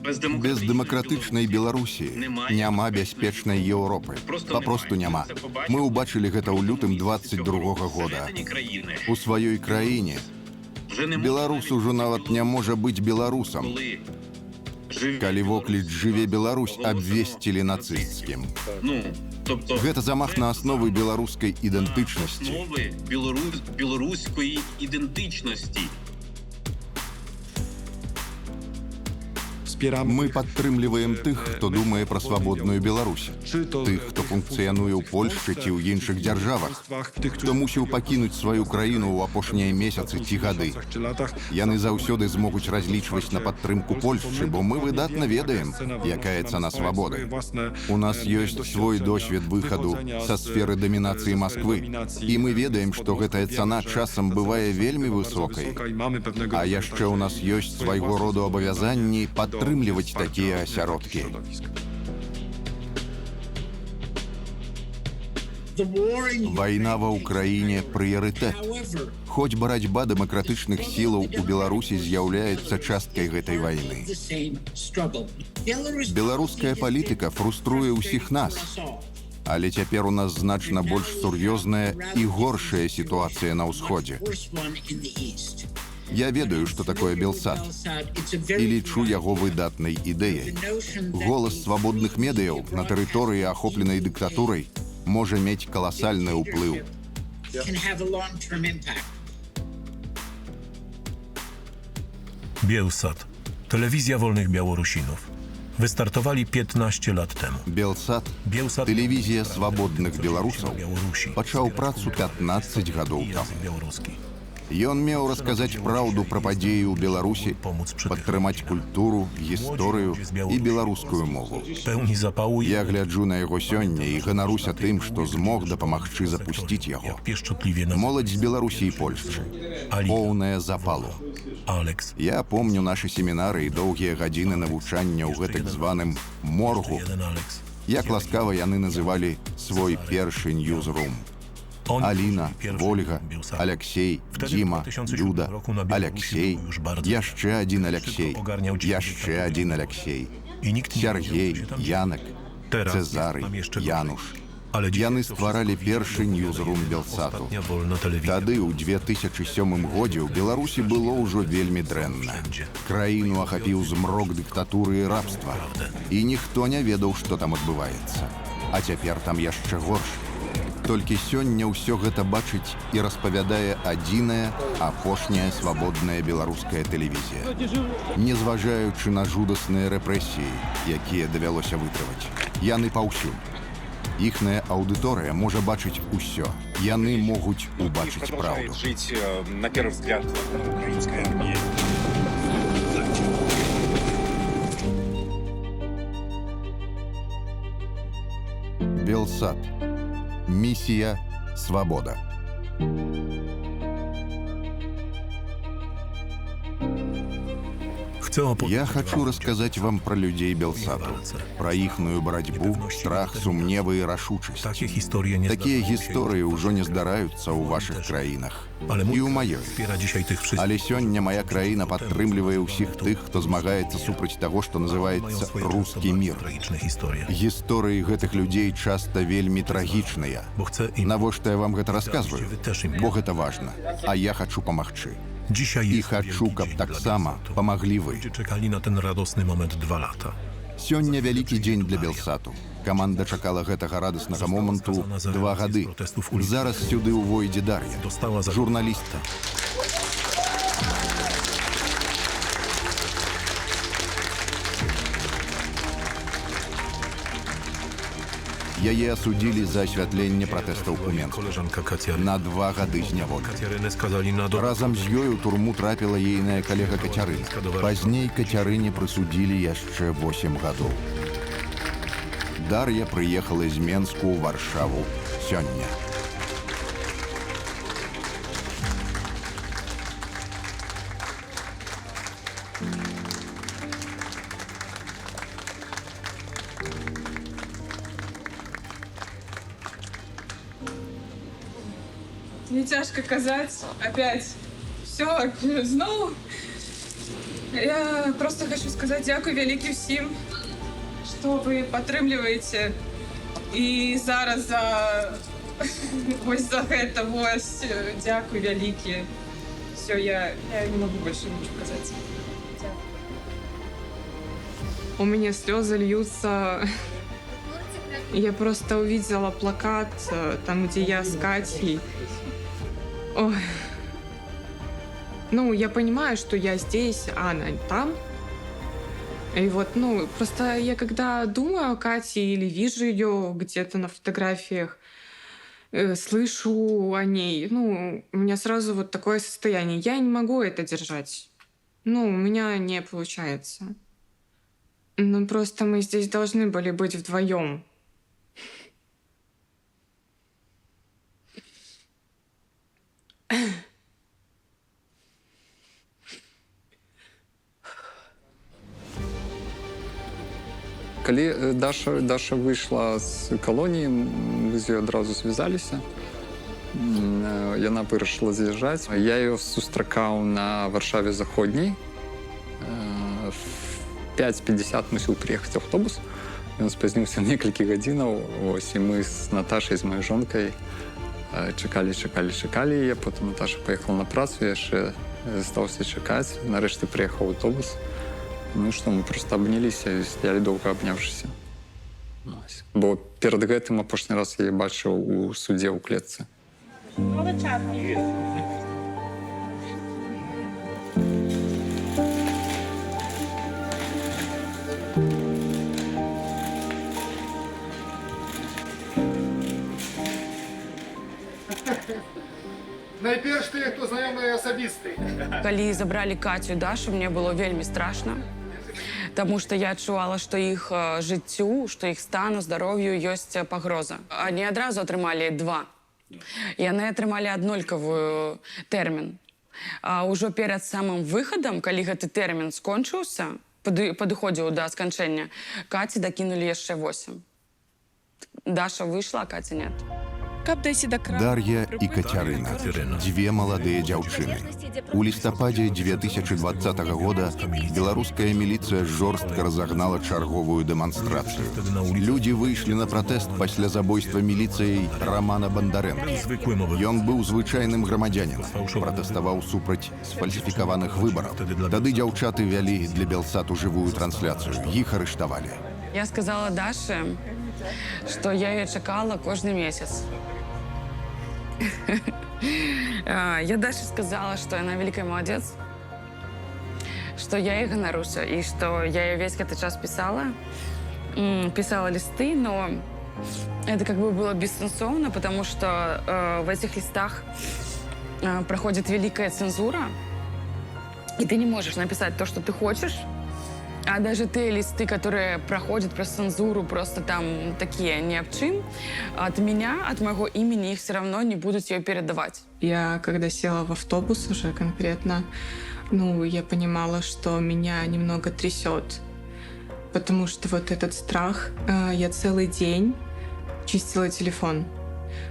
Без дэмакратычнай Беларусі няма бяспечнай Еўропы. Папросту няма. Мы ўбачылі гэта ў лютым 22 года. У сваёй краіне беларус ужо нават не можа быць беларусам, калі вокліч «Жыве Беларусь» абвесцілі нацысцкім. Гэта замах на асновы беларускай ідэнтычнасці. Беларуської ідэнтычнасці. Мы падтрымліваем тых, хто думае пра свабодную Беларусь, тых, хто функцыянуе ў Польшчы ці ў іншых дзяржавах, хто мусіў пакінуць сваю краіну ў апошнія месяцы ці гады. Яны заўсёды змогуць разлічваць на падтрымку Польшчы, бо мы выдатна ведаем, якая цана свабоды. У нас ёсць свой досвед выхаду са сферы дамінацыі Масквы, і мы ведаем, што гэтая цана часам бывае вельмі высокай. А яшчэ ў нас ёсць свайго роду абавязанні падтрымліваць такія асяродкі. Вайна ва Ўкраіне прыярытэт. Хоць барацьба дэмакратычных сілаў у Беларусі з'яўляецца часткай гэтай вайны. Беларуская палітыка фруструе ўсіх нас. Але цяпер у нас значна больш сур'ёзная і горшая сітуацыя на ўсходзе. Я ведаю, што такое Белсат, і лічу яго выдатнай ідэяй. Голас свабодных медыяў на тэрыторыі, ахопленай дыктатурай, можа мець каласальны ўплыў. Biełsat. Telewizja wolnych Białorusinów. Wystartowali 15 lat temu. Белсат, Biełsat тэлевізія miał być свабодных prawdę o tym, co dzieje się беларусаў, na Białorusi, пачаў wspierać працу kulturę, 15 гадоў i таму. język białoruski. Ён меў расказаць праўду пра падзеі ў Беларусі, падтрымаць культуру, гісторыю і беларускую мову. Pełni zapału i Я гляджу на яго сёння і ганаруся тым, што змог дапамагчы запусціць яго. jak pieszczotliwie nazywa Моладзь з Беларусі і Польшчы, поўная запалу. Aleks. Я помню нашы семінары і доўгія гадзіны навучання ў гэтак званым моргу, Jeden Aleks. як ласкава яны называлі свой першы ньюзрум. Oni Аліна, tworzyli pierwszy Вольга, Biełsat. Алексей, Wtedy w Дзіма, 2007 Люда, roku na Białorusi Алексей, było już bardzo яшчэ адзін Алексей, Szybko ogarniał яшчэ адзін Алексей, I nikt nie wiedział, co Сергей, się tam dzieje. Янак, Teraz jest Цезары, nam jeszcze gorzej. Януш. Ale dzisiaj Яны to стваралі wszystko першы widzi, ньюзрум opowiada Белсату. Ostatnia wolna telewizja. Тады ў 2007 годзе ў Беларусі было ўжо вельмі дрэнна. Краіну ахапіў змрок дыктатуры і рабства. І ніхто не ведаў, што там адбываецца. А цяпер там яшчэ горш. Толькі сёння ўсё гэта бачыць і распавядае адзіная, апошняя свабодная беларуская тэлевізія. Незважаючы на жудасныя рэпрэсіі, якія давялося вытрываць. Яны паўсюль. Іхная аўдыторыя можа бачыць усё. Яны могуць И убачыць продолжает праўду. жить, на первый взгляд, украинской армии. Белсат. Місія Свабода. Chcę opowiedzieć Я хачу wam расказаць вам пра людзей Белсату, пра іхную барацьбу, страх, сумневы і рашучасць. Takie historie nie Такія zdarzają się гісторыі już ўжо не здараюцца ў вашых краінах Ale mój і ў kraj маёй. wspiera dzisiaj tych wszystkich, Але сёння моя краіна którzy падтрымлівае temu, ўсіх co тых, хто змагаецца супраць таго, што mają называецца swoje często рускі bardzo мір. tragiczne historie. Гісторыі гэтых людзей часта вельмі трагічныя. Bo chcę im Навошта я вам гэта расказваю? Wy też im Бо гэта важна, а я хачу памагчы. Dzisiaj І jest хачу, wielki каб dzień dla таксама Bielsatu. памаглі вы. Ludzie czekali na ten radosny moment 2 lata. Сёння вялікі дзень для Белсату. Каманда чакала гэтага радаснага моманту 2 гады. Зараз сюды ўвойдзе Дар'я, Dostała za журналістка. Яе асудзілі за асвятленне пратэстаў у Менску Koleżanka Katia на 2 гады зняволі. Kaciarynę skazali na do... Разам з ёй у турму трапіла ейная калега Кацярына. Пазней Кацярыне прысудзілі яшчэ 8 гадоў. Дар'я прыехала з Менску ў Варшаву сёння. Мне цяжка казаць опять. Все, зноў. Я просто хочу сказаць дзякуй вялікі ўсім, што вы падтрымліваеце. І зараз за вось за гэта вось дзякуй вялікі. Все, я не могу больше ничего казаць. У меня слезы льются. Я просто увидела плакат, там, где я с Катей. Ой. Ну, я понимаю, что я здесь, а она там. И вот, ну, просто я когда думаю о Кате или вижу ее где-то на фотографиях, слышу о ней, ну, у меня сразу вот такое состояние. Я не могу это держать. Ну, у меня не получается. Ну, просто мы здесь должны были быть вдвоем. Калі Даша выйшла з калоніі, мы з ёй адразу звязаліся. Яна вырашыла з'язджаць. Я ее сустракаў на Варшаве Заходняй. В 5:50 мусіў прыехаць аўтобус. Ён спазніўся некалькі гадзінаў. Ось, і мы з Наташай, з маёй жонкай, чакалі, чакалі, чакалі яе. Потым Наташа паехала на працу, я яшчэ застаўся чакаць. Нарэшце прыехаў аўтобус. Ну і што, мы просто абняліся і стаялі доўга, абняўшыся. Ось. Бо перад гэтым апошні раз я яе бачыў у судзе ў клетцы. Найперш тыя, хто знаёмыя асабісты. Калі забралі Кацю і Дашу, мне было вельмі страшна, таму што я адчувала, што іх жыццю, што іх стану, здароўю ёсць пагроза. Они адразу атрымалі два. Яны атрымалі аднолькавую тэрмін. А ўжо перад самым выхадам, калі гэты тэрмін скончыўся, падыходзіў да сканчэння, Каці дакінулі яшчэ 8. Даша выйшла, а Каця нет. Каб дайсці да крамы, Дар'я і прыпынку Кацярына, Кацярына. Дзве маладыя дзяўчыны. У лістападзе 2020 года беларуская міліцыя жорстка разагнала чарговую дэманстрацыю. Людзі выйшлі на пратэст пасля забойства міліцыяй Рамана Бандарэнкі. Zwykłym obywatelem. Ён быў звычайным грамадзянінам, пратэставаў супраць сфальсіфікаваных выбараў. Тады дзяўчаты вялі для Белсату жывую трансляцыю. Іх арыштавалі. Я сказала Даше, што я яе чакала кожны месяц. Я Даше сказала, что она великая молодец, что я ей ганаруся, и что я ее весь этот час писала, писала листы, но это как бы было бессенсовно, потому что в этих листах проходит великая цензура, и ты не можешь написать то, что ты хочешь, а даже те листы, которые проходят про цензуру, просто там такие ни об чем, от меня, от моего имени их все равно не будут ее передавать. Я когда села в автобус уже конкретно, ну, я понимала, что меня немного трясет, потому что вот этот страх, я целый день чистила телефон,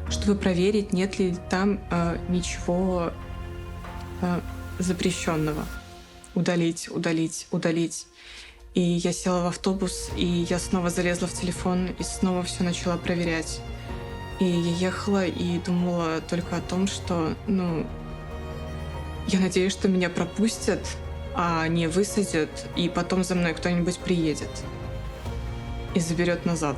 чтобы проверить, нет ли там ничего запрещенного. Удалить, удалить, удалить. И я села в автобус, и я снова залезла в телефон, и снова все начала проверять. И я ехала и думала только о том, что, ну, я надеюсь, что меня пропустят, а не высадят, и потом за мной кто-нибудь приедет и заберет назад.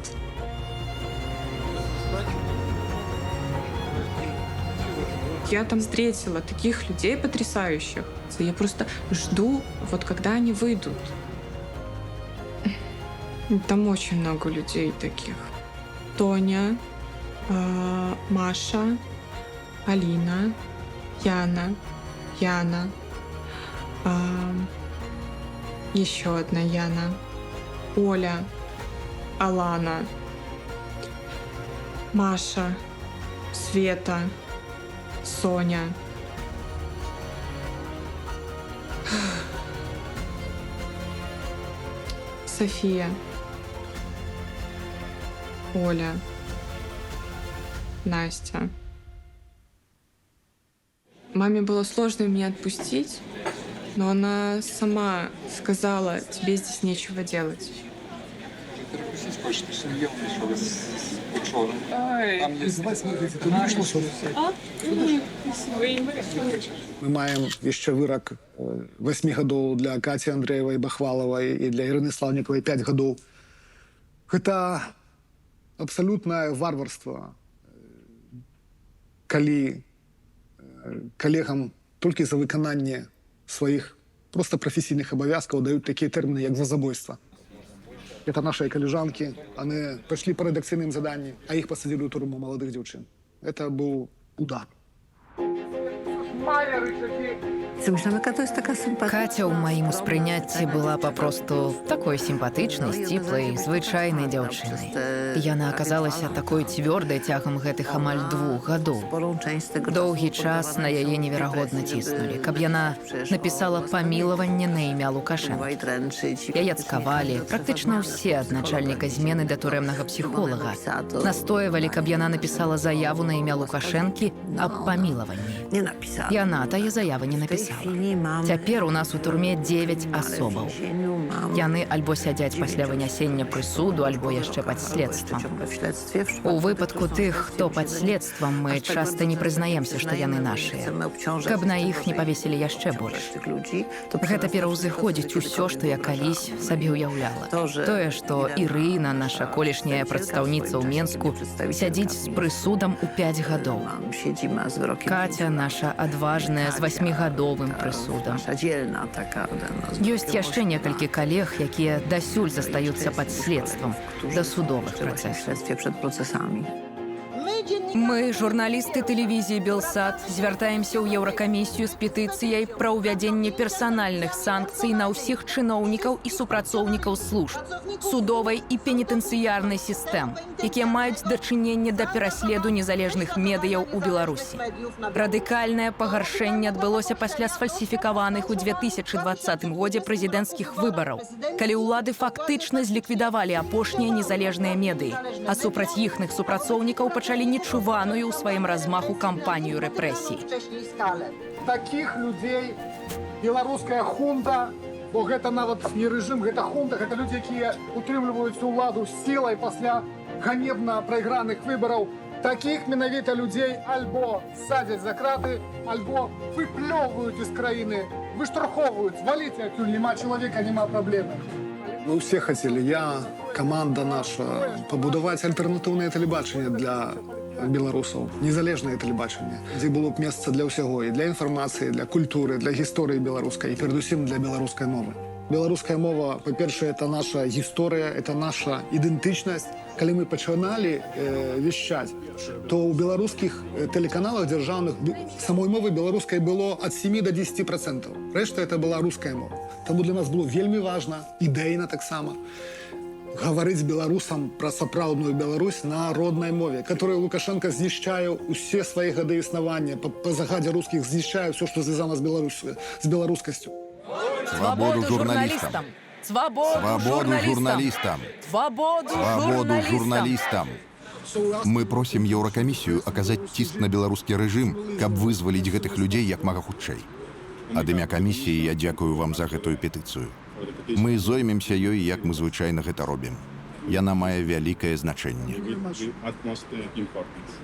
Я там встретила таких людей потрясающих. Я просто жду, вот когда они выйдут. Там очень много людей таких. Тоня, Маша, Алина, Яна, Яна, еще одна Яна, Оля, Алана, Маша, Света, Соня. София, Оля, Настя. Маме было сложно меня отпустить. Но она сама сказала: «Тебе здесь нечего делать». Перекусить хочешь, ты ж не ел ничего с учора. Там есть. А? Мы маем яшчэ вырак 8 гадоў для Каці Андрэевай Бахвалавай і для Ірыны Слаўнікавай 5 гадоў. Гэта абсалютнае варварства, калі калегам толькі за выкананне сваіх проста прафесійных абавязкаў даюць такія тэрміны, як за забойства. Это наши калежанкі, они пошли по рэдакцыйным заданням, а іх пасадзілі ў турму, маладых дзяўчын. Это быў удар. Каця ў маім успрыняцці была папросту такой сімпатычнай, сціплай, звычайнай дзяўчынай. Яна аказалася такой цвёрдай цягам гэтых амаль 2 гадоў. Доўгі час на яе неверагодна ціснулі, каб яна напісала памілаванне на імя Лукашэнкі. Яе цкавалі практычна ўсе, ад начальніка змены да турэмнага псіхолага. Настойвалі, каб яна напісала заяву на імя Лукашэнкі аб памілаванні. Яна тае заявы не напісала. Цяпер у нас у турме 9 асобаў. Яны альбо сядзяць пасля вынясення прысуду, альбо яшчэ пад следствам. У выпадку тых, хто пад следствам, мы часта не прызнаемся, што яны нашыя, каб на іх не павесілі яшчэ больш. Гэта пераўзыходзіць усё, што я калісь сабе ўяўляла. Тое, што Ірына, наша колішняя прадстаўніца ў Менску, сядзіць з прысудам у 5 гадоў. Каця наша адважная з васьмігадовым прысудам. Ёсць яшчэ некалькі калег, якія дасюль застаюцца пад следствам дасудовых працэсаў. Мы, журналісты тэлевізіі «Белсат», звяртаемся ў Еўракамісію з петыцыяй пра ўвядзенне персанальных санкцый на ўсіх чыноўнікаў і супрацоўнікаў служб, судовай і пенітэнцыярнай сістэм, якія маюць дачыненне да пераследу незалежных медыяў у Беларусі. Радыкальнае пагаршэнне адбылося пасля сфальсіфікаваных у 2020 годзе прэзідэнцкіх выбараў, калі ўлады фактычна зліквідавалі апошнія незалежныя медыі, а супраць іхных супрацоўнікаў пачалі нечуваную ў сваім размаху кампанію рэпрэсій. Таких людзей беларуская хунта, бо гэта нават не рэжым, гэта хунта, гэта людзі, якія утрымліваюць уладу сілай пасля ганебна прайграных выбараў. Таких менавіта людзей альбо садзяць за краты, альбо выплёўваюць з краіны, выштурхоўваюць: «Валіце адсюль, няма чалавека, няма праблемы». Мы ўсе хацелі, я, каманда наша, пабудаваць альтэрнатыўнае тэлебачанне для беларусаў, незалежнае тэлебачанне, дзе было б месца для ўсяго: і для інфармацыі, для культуры, для гісторыі беларускай і перадусім для беларускай мовы. Беларуская мова, па-першае, это наша гісторыя, это наша ідэнтычнасць. Калі мы пачыналі вещаць, то ў беларускіх тэлеканалах дзяржаўных самой мовы беларускай было ад 7 до 10%. Рэшта — это была руская мова. Таму для нас было вельмі важна ідэйна таксама гаварыць беларусам пра сапраўдную Беларусь на роднай мове, которую Лукашенко знішчае усе свае гады існавання, па загадзе рускіх знішчае все, што звязана з Беларусю, з беларускасцю. Свабоду журналістам! Свабоду, Свабоду журналістам! Свабоду, Свабоду журналістам! Журналістам! Мы просім Еўракамісію аказаць ціск на беларускі рэжым, каб вызваліць гэтых людзей як мага хутчэй. Ад імя камісіі я дзякую вам за гэтую петыцыю. Мы зоймемся ёй, як мы звычайна гэта робім. Яна мае вялікае значэнне.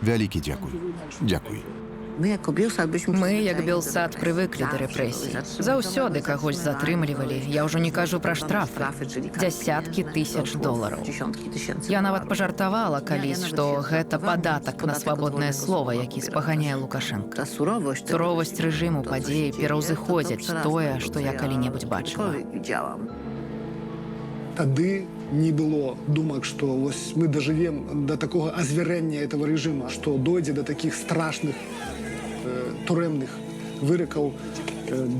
Вялікі дзякуй. Дзякуй. Мы, як «Белсат», прывыклі да рэпрэсій. Заўсёды кагось затрымлівалі, я ўжо не кажу пра штрафы, дзясяткі тысяч долараў. Я нават пажартавала калісь, што гэта падатак на свабоднае слова, які спаганяе Лукашэнка. Суровасць рэжыму, падзеі пераўзыходзяць тое, што я калі-небудзь бачыла. Тады не было думак, што вось мы дажывем до такога азвярэння этого рэжыма, што дойдзе до такіх страшных турэмных выракаў,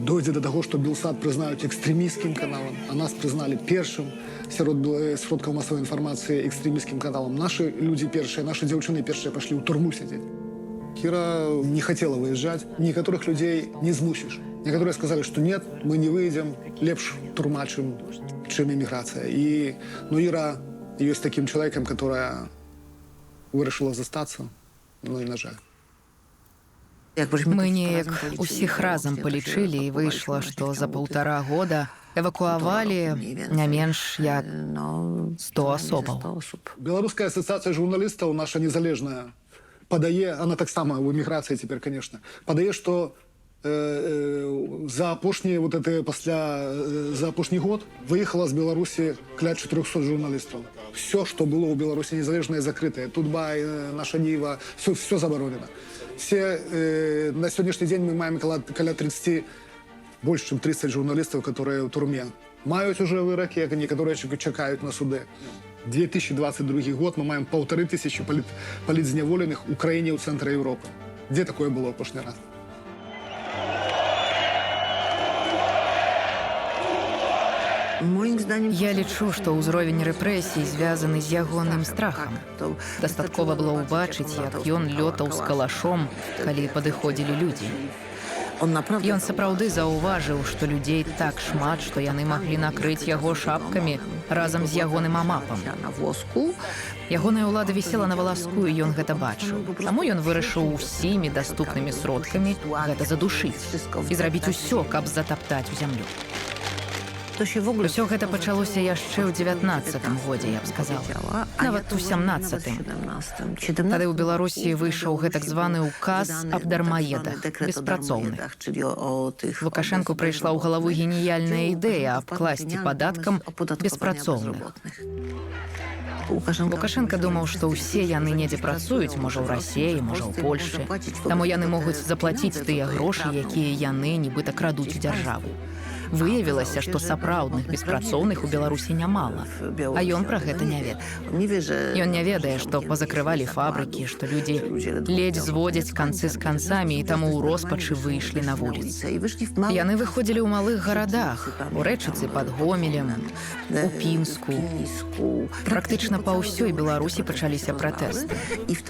дойдзе до таго, што «Белсат» прызнаюць экстрэмісцкім каналам, а нас прызналі першым сярод сродкаў масавай інфармацыі экстрэмісцкім каналам. Нашы людзі першыя, нашы дзяўчыны першыя пашлі ў турму сядзець. Кира не хотела выезжать. Некоторых людей не змусіш. Некоторые сказали, что нет, мы не выедем, лепш турма, чым эміграцыя. І, ну, Іра ёсць таким чалавекам, которая вырашыла застацца, ну і на жаль. Мы неяк усіх разам палічылі, і выйшла, што за паўтара года эвакуавалі не менш як 100 асобаў. Беларуская асацыяцыя журналістаў, наша незалежная, падае, она таксама ў эміграцыі цяпер, конечно, падае, што за апошнія вот это пасля за апошні год выехала з Беларусі каля 400 журналістаў. Все, что было ў Беларусі незалежнае, закрытае. Тутбай, Наша Ніва, все, все забаронена. Все, на сённяшні дзень мы маем каля 30, больш чым 30 журналістаў, которые ў турме. Маюць уже выракі, а некаторыя чакаюць на суды. 2022 год, мы маем 1500 палітзняволеных у краіне ў цэнтры Европы. Дзе такое было апошні раз? Я лічу, што ўзровень рэпрэсій звязаны з ягоным страхам. Дастаткова было ўбачыць, як ён лётаў з калашом, калі падыходзілі людзі. Ён сапраўды заўважыў, што людзей так шмат, што яны маглі накрыць яго шапкамі разам з ягоным амапам. Ягоная ўлада вісела на валаску, і ён гэта бачыў. Таму ён вырашыў усімі даступнымі сродкамі гэта задушыць і зрабіць усё, каб затаптаць у зямлю. Усё гэта пачалося яшчэ ў 19-м годзе, я б сказала. Нават у 17-м. Тады ў Беларусі выйшаў гэтак званы указ аб дармаедах, беспрацоўных. Лукашэнку прыйшла ў галаву геніяльная ідэя абкласці падаткам беспрацоўных. Лукашенко думаў, што ўсе яны недзе працуюць, можа, ў Расеі, можа, ў Польшчы. Таму яны могуць заплаціць тыя грошы, якія яны нібыта крадуць у дзяржаву. Выявілася, што сапраўдных беспрацоўных у Беларусі нямала, а ён пра гэта не ведае. Ён не ведае, што пазакрывалі фабрыкі, што людзі ледзь зводзяць канцы з канцамі і таму ў роспачы выйшлі на вуліцы. Яны выходзілі ў малых гарадах, у Рэчыцы пад Гомелем, у Пінску. Практычна па ўсёй Беларусі пачаліся пратэсты.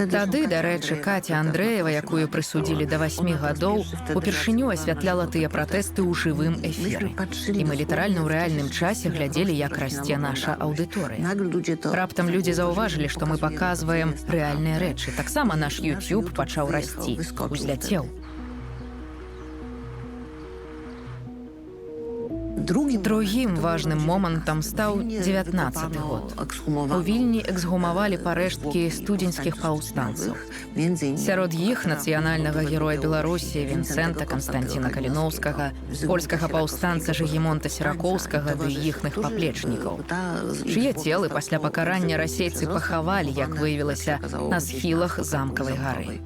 Тады, дарэчы, Каця Андрэева, якую прысудзілі да 8 гадоў, упершыню асвятляла тыя пратэсты ў жывым эфіры. І мы літаральна ў рэальным часе глядзелі, як расце наша аўдыторыя. Раптам людзі заўважылі, што мы паказваем рэальныя рэчы. Таксама наш YouTube пачаў расці, узляцеў. Другім важным момантам стаў 19 год. У Вільні эксгумавалі парэшткі студзеньскіх паўстанцаў. Сярод іх нацыянальнага героя Беларусі Вінцэнта Канстанціна Каліноўскага, польскага паўстанца Жыгімонта Серакоўскага ды іхных паплечнікаў, чые целы пасля пакарання расейцы пахавалі, як выявілася, на схілах замкавай гары.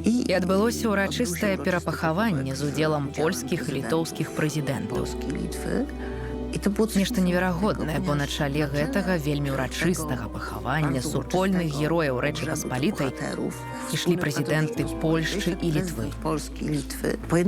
І адбылося ўрачыстае перапахаванне з удзелам польскіх і літоўскіх прэзідэнтаў. Нешта неверагоднае, бо на чале гэтага вельмі ўрачыстага пахавання супольных герояў Рэчы Паспалітай ішлі прэзідэнты Польшчы і Літвы.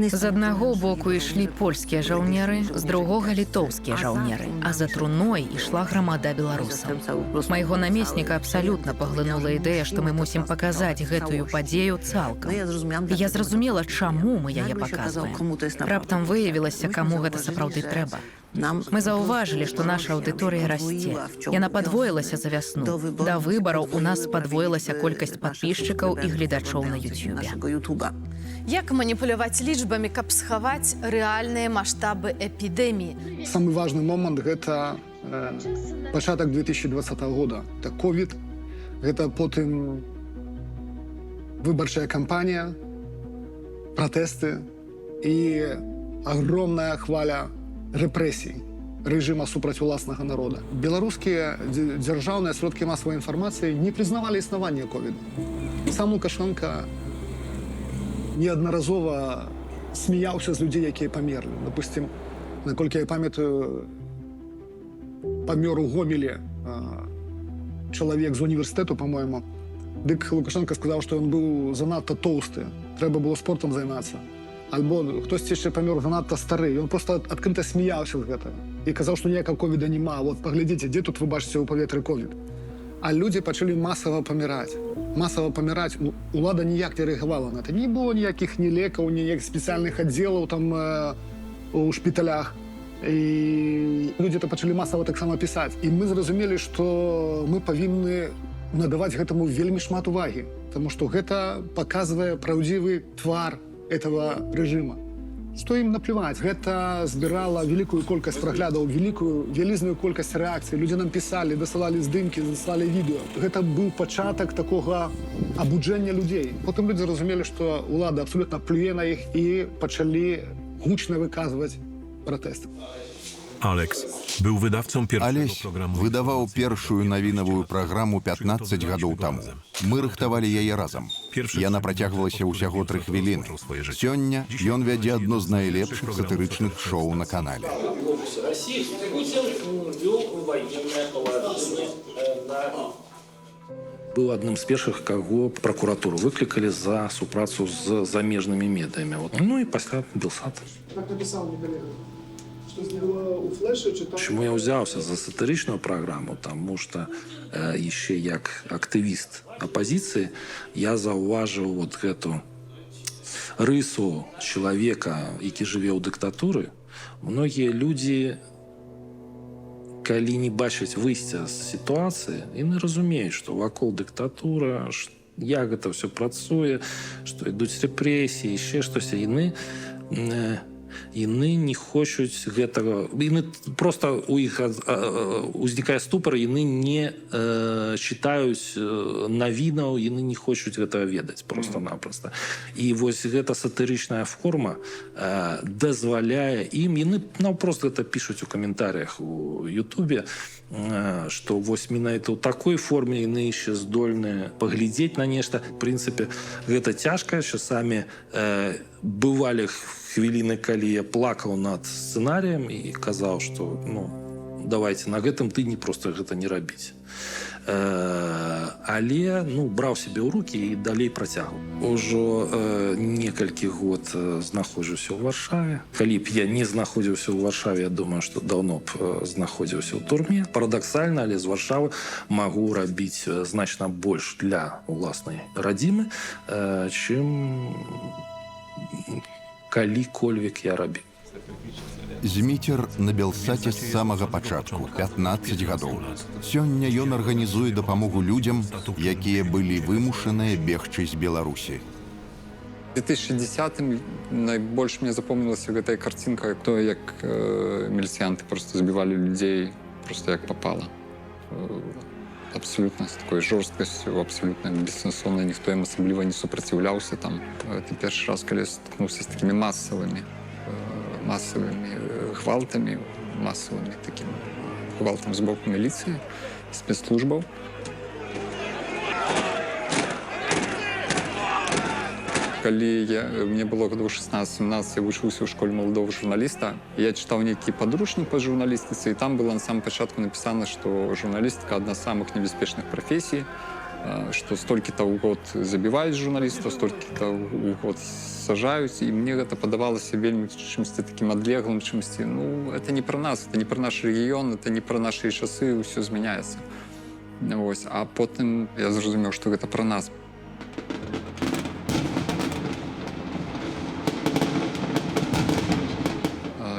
З аднаго боку ішлі польскія жаўнеры, з другога літоўскія жаўнеры, а за труной ішла грамада беларусаў. Майго намесніка абсалютна паглынула ідэя, што мы мусім паказаць гэтую падзею цалкам. І я зразумела, чаму мы яе паказваем. Раптам выявілася, каму гэта сапраўды трэба. Мы заўважылі, што наша аўдыторыя расце. Яна падвоілася за вясну. Да выбараў у нас падвоілася колькасць падпісчыкаў і гледачоў на Ютубе. Як маніпуляваць лічбамі, каб схаваць рэальныя маштабы эпідэміі? Самы важны момант гэта пачатак 2020 года. Это COVID, гэта потым выбарчая кампанія, пратэсты і огромная хваля рэпрэсій рэжыма супраць уласнага народа. Беларускія дзяржаўныя сродкі масавай інфармацыі не прызнавалі існаванне ковіду. Сам Лукашенко неаднаразова смяяўся з людзей, якія памерлі. Допустим, наколькі я памятаю, памёр у Гомелі чалавек з універсітэту, по-моему. Дык Лукашенко сказаў, што ён быў занадта тоўсты, трэба было спортам займацца. Альбо хтосьці яшчэ памёр занадта стары. Ён просто адкрыта смяяўся з гэтага і казаў, што ніякага ковіда няма. Вот паглядзіце, дзе тут вы бачыце ў паветры ковід. А людзі пачалі масава паміраць. Масава паміраць. Улада ніяк не рэагавала на это. Не было ніякіх ні лекаў, ніякіх спецыяльных аддзелаў там у шпіталях. І людзі это пачалі масава таксама пісаць. І мы зразумелі, што мы павінны надаваць гэтаму вельмі шмат увагі, таму што гэта паказвае праўдзівы твар этого режима, что им наплевать. Гэта збірала вялікую колькасць праглядаў, вялікую, вялізную колькасць рэакцый. Людзі нам пісалі, дасылалі здымкі, дасылалі відэо. Гэта быў пачатак такога абуджэння людзей. Потым людзі разумелі, што ўлада абсолютна плюе на іх, і пачалі гучна выказваць пратэст. Alex był wydawcą pierwszego Алесь programu выдаваў першую навінавую праграму 15 гадоў таму. Мы рыхтавалі яе разам. Яна працягвалася ўсяго 3 хвіліны. Сёння ён вядзе адно з найлепшых сатырычных шоу на канале. России Путин ввел военное положение на Быў адным з першых, каго пракуратуру выклікалі за супрацу з замежнымі медыямі. Вот. Ну і пасля Белсат. Как написал мне коллега, что было у флеша, читал. Чаму я ўзяўся за сатырычную праграму? Таму што яшчэ як актывіст апазіцыі я заўважыў вот гэту рысу чалавека, які жыве ў дыктатуры. Многія людзі, калі не бачаць выйсця з сітуацыі, яны разумеюць, што вакол дыктатура, як гэта ўсё працуе, што ідуць рэпрэсіі, яшчэ штось, яны не хочуць гэтага, яны просто, у іх узнікае ступор, яны не чытаюць навінаў, яны не хочуць гэтага ведаць просто-напросто. І вось гэта сатырычная форма дазваляе ім, яны наўпрост гэта пішуць у каментарыях у Ютубе, што вось менавіта ў такой форме яны яшчэ здольны паглядзець на нешта. В прынцыпе, гэта цяжка часамі, бывалі хвіліны, калі я плакаў над сцэнарыем і казаў, што, ну, давайте на гэтым тыдні просто гэта не рабіць. Але, ну, браў сябе ў руки і далей працягваў. Ужо некалькі год знаходжуся ў Варшаве. Калі б я не знаходзіўся ў Варшаве, я думаю, што даўно б знаходзіўся ў турме. Парадаксальна, але з Варшавы магу рабіць значна больш для уласнай радзімы, чым калі-кольвек я рабіў. Зміцер на Белсаце з самага пачатку, 15 гадоў. Сёння ён арганізуе дапамогу людзям, якія былі вымушаныя бегчы з Беларусі. У 2010 найбольш мне запомнілася гэтая карцінка, то, як міліцыянты просто збівалі людзей просто як попало. Абсолютно з такой жорсткасцю, абсолютно бессэнсоўна, ніхто ім асабліва не супраціўляўся там. Это першы раз, калі я сутыкнуўся з такімі масавымі гвалтамі, масавымі такім гвалтам з боку міліцыі, спецслужбаў. Калі мне было гадоў 16-17, я вучыўся ў школе маладога журналіста. Я чытаў нейкі падручнік па журналістыцы, і там было на самом пачатку напісана, што журналістыка адна з самых небяспечных прафесій, што столькі-то ў год забіваюць журналістаў, столькі-то ў год сажаюць, і мне гэта падавалася вельмі чымсьці такім адлеглым, чымсьці, ну, это не пра нас, это не пра наш рэгіён, это не пра нашы часы, ўсё змяняецца. Вось. А потым я зразумеў, што гэта пра нас.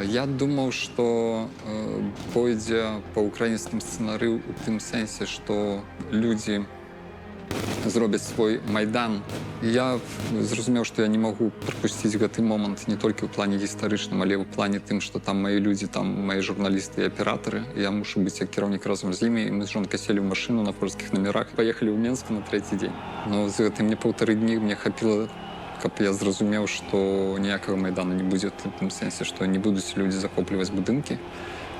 Я думаў, што пойдзе па украінскім сцэнары ў тым сэнсе, што людзі зробяць свой майдан. Я зразумеў, што я не магу прапусціць гэты момант не толькі ў плане гістарычным, але ў плане тым, што там мае людзі, там мае журналісты і аператары. Я мушу быць як кіраўнік разам з імі. І мы з жонкай селі ў машыну на польскіх намерах, паехалі ў Менск на трэці дзень. Но з гэтым мне 1,5 дні мне хапіла, каб я зразумеў, што ніякага майдану не будзе ў тым сэнсе, што не будуць людзі захопліваць будынкі,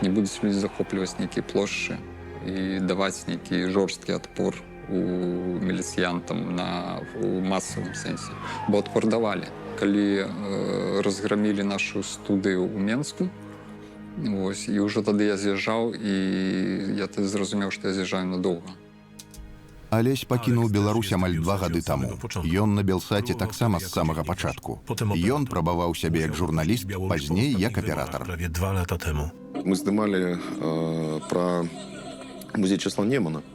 не будуць людзі захопліваць нейкія плошчы і даваць нейкі жорсткі адпор у міліцыянтам у масавым сэнсе. Бо адпор давалі. Калі разграмілі нашу студыю ў Менску, вось, і ўжо тады я з'язджаў, і я тады зразумеў, што я з'язджаю надоўга. Алесь пакінуў Беларусь амаль 2 гады таму. Ён на Белсаце таксама з самага пачатку. Ён прабаваў сябе як журналіст, пазней як аператар. Prawie 2 lata temu. Мы здымалі пра музей Чэслава Немана.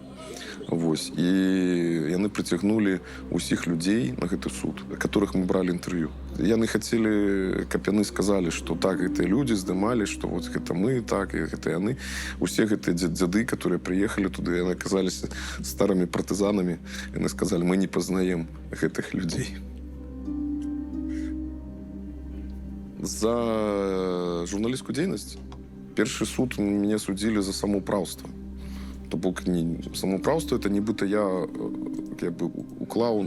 Вось. І яны прыцягнулі ўсіх людзей на гэты суд, которых мы бралі інтэрв'ю. Яны хацелі, каб яны сказалі, што так, гэтыя людзі здымалі, што вот гэта мы, так, і гэта яны. Усе гэтыя дзяды, которые прыехалі туды, яны аказаліся старымі партызанамі. Яны сказалі: «Мы не пазнаем гэтых людзей». За журналісцкую дзейнасць. Першы суд, мяне судзілі за самаўпраўства. То бок не самаўпраўства, это нібыта я як бы уклаў,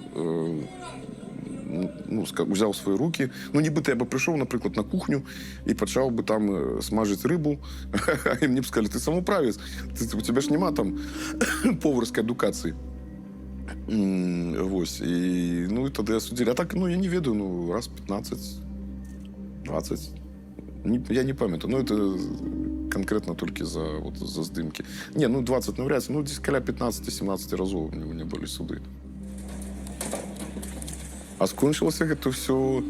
ну, узяў свае руки, ну, нібыта я бы прыйшоў, напрыклад, на кухню і пачаў бы там смажыць рыбу, і мне б сказали: «Ты самаўправец, у тебя ж няма там поварскай адукацыі». Вось, і ну, і тады асудзілі. А так, ну, я не ведаю, ну, раз 15, 20, не, я не памятаю. Ну, это конкретно толькі за вот, за здымкі. Не, ну, 20 навряд, ну, дзесь каля 15-17 разоў у меня былі суды. А скончылася гэта ўсё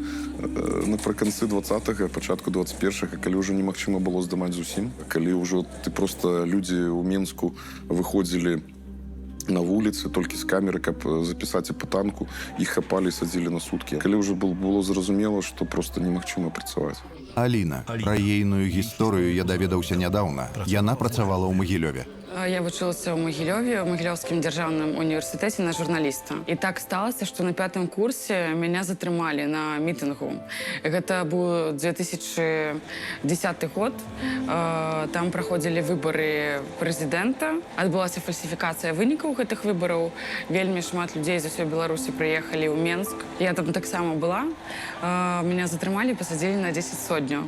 напрыканцы 20, пачатку 21, калі ўжо немагчыма было здымаць зусім, калі ўжо ты просто, людзі ў Менску выходзілі на вуліцы толькі з камеры, каб запісаць апытанку, іх хапалі, садзілі на суткі. Калі ўжо было зразумела, што просто немагчыма працаваць. Аліна. Пра ейную гісторыю я даведаўся нядаўна. Яна працавала ў Магілёве. Я вучылася ў Магілёве, ў Магілёўскім дзяржаўным універсітэце на журналіста. І так сталася, што на пятым курсе мяне затрымалі на мітынгу. Гэта быў 2010 год. Там праходзілі выбары прэзідэнта. Адбылася фальсіфікацыя вынікаў гэтых выбараў. Вельмі шмат людзей з усёй Беларусі прыехалі ў Менск. Я там таксама была. Меня затрымалі і пасадзілі на 10 содняў.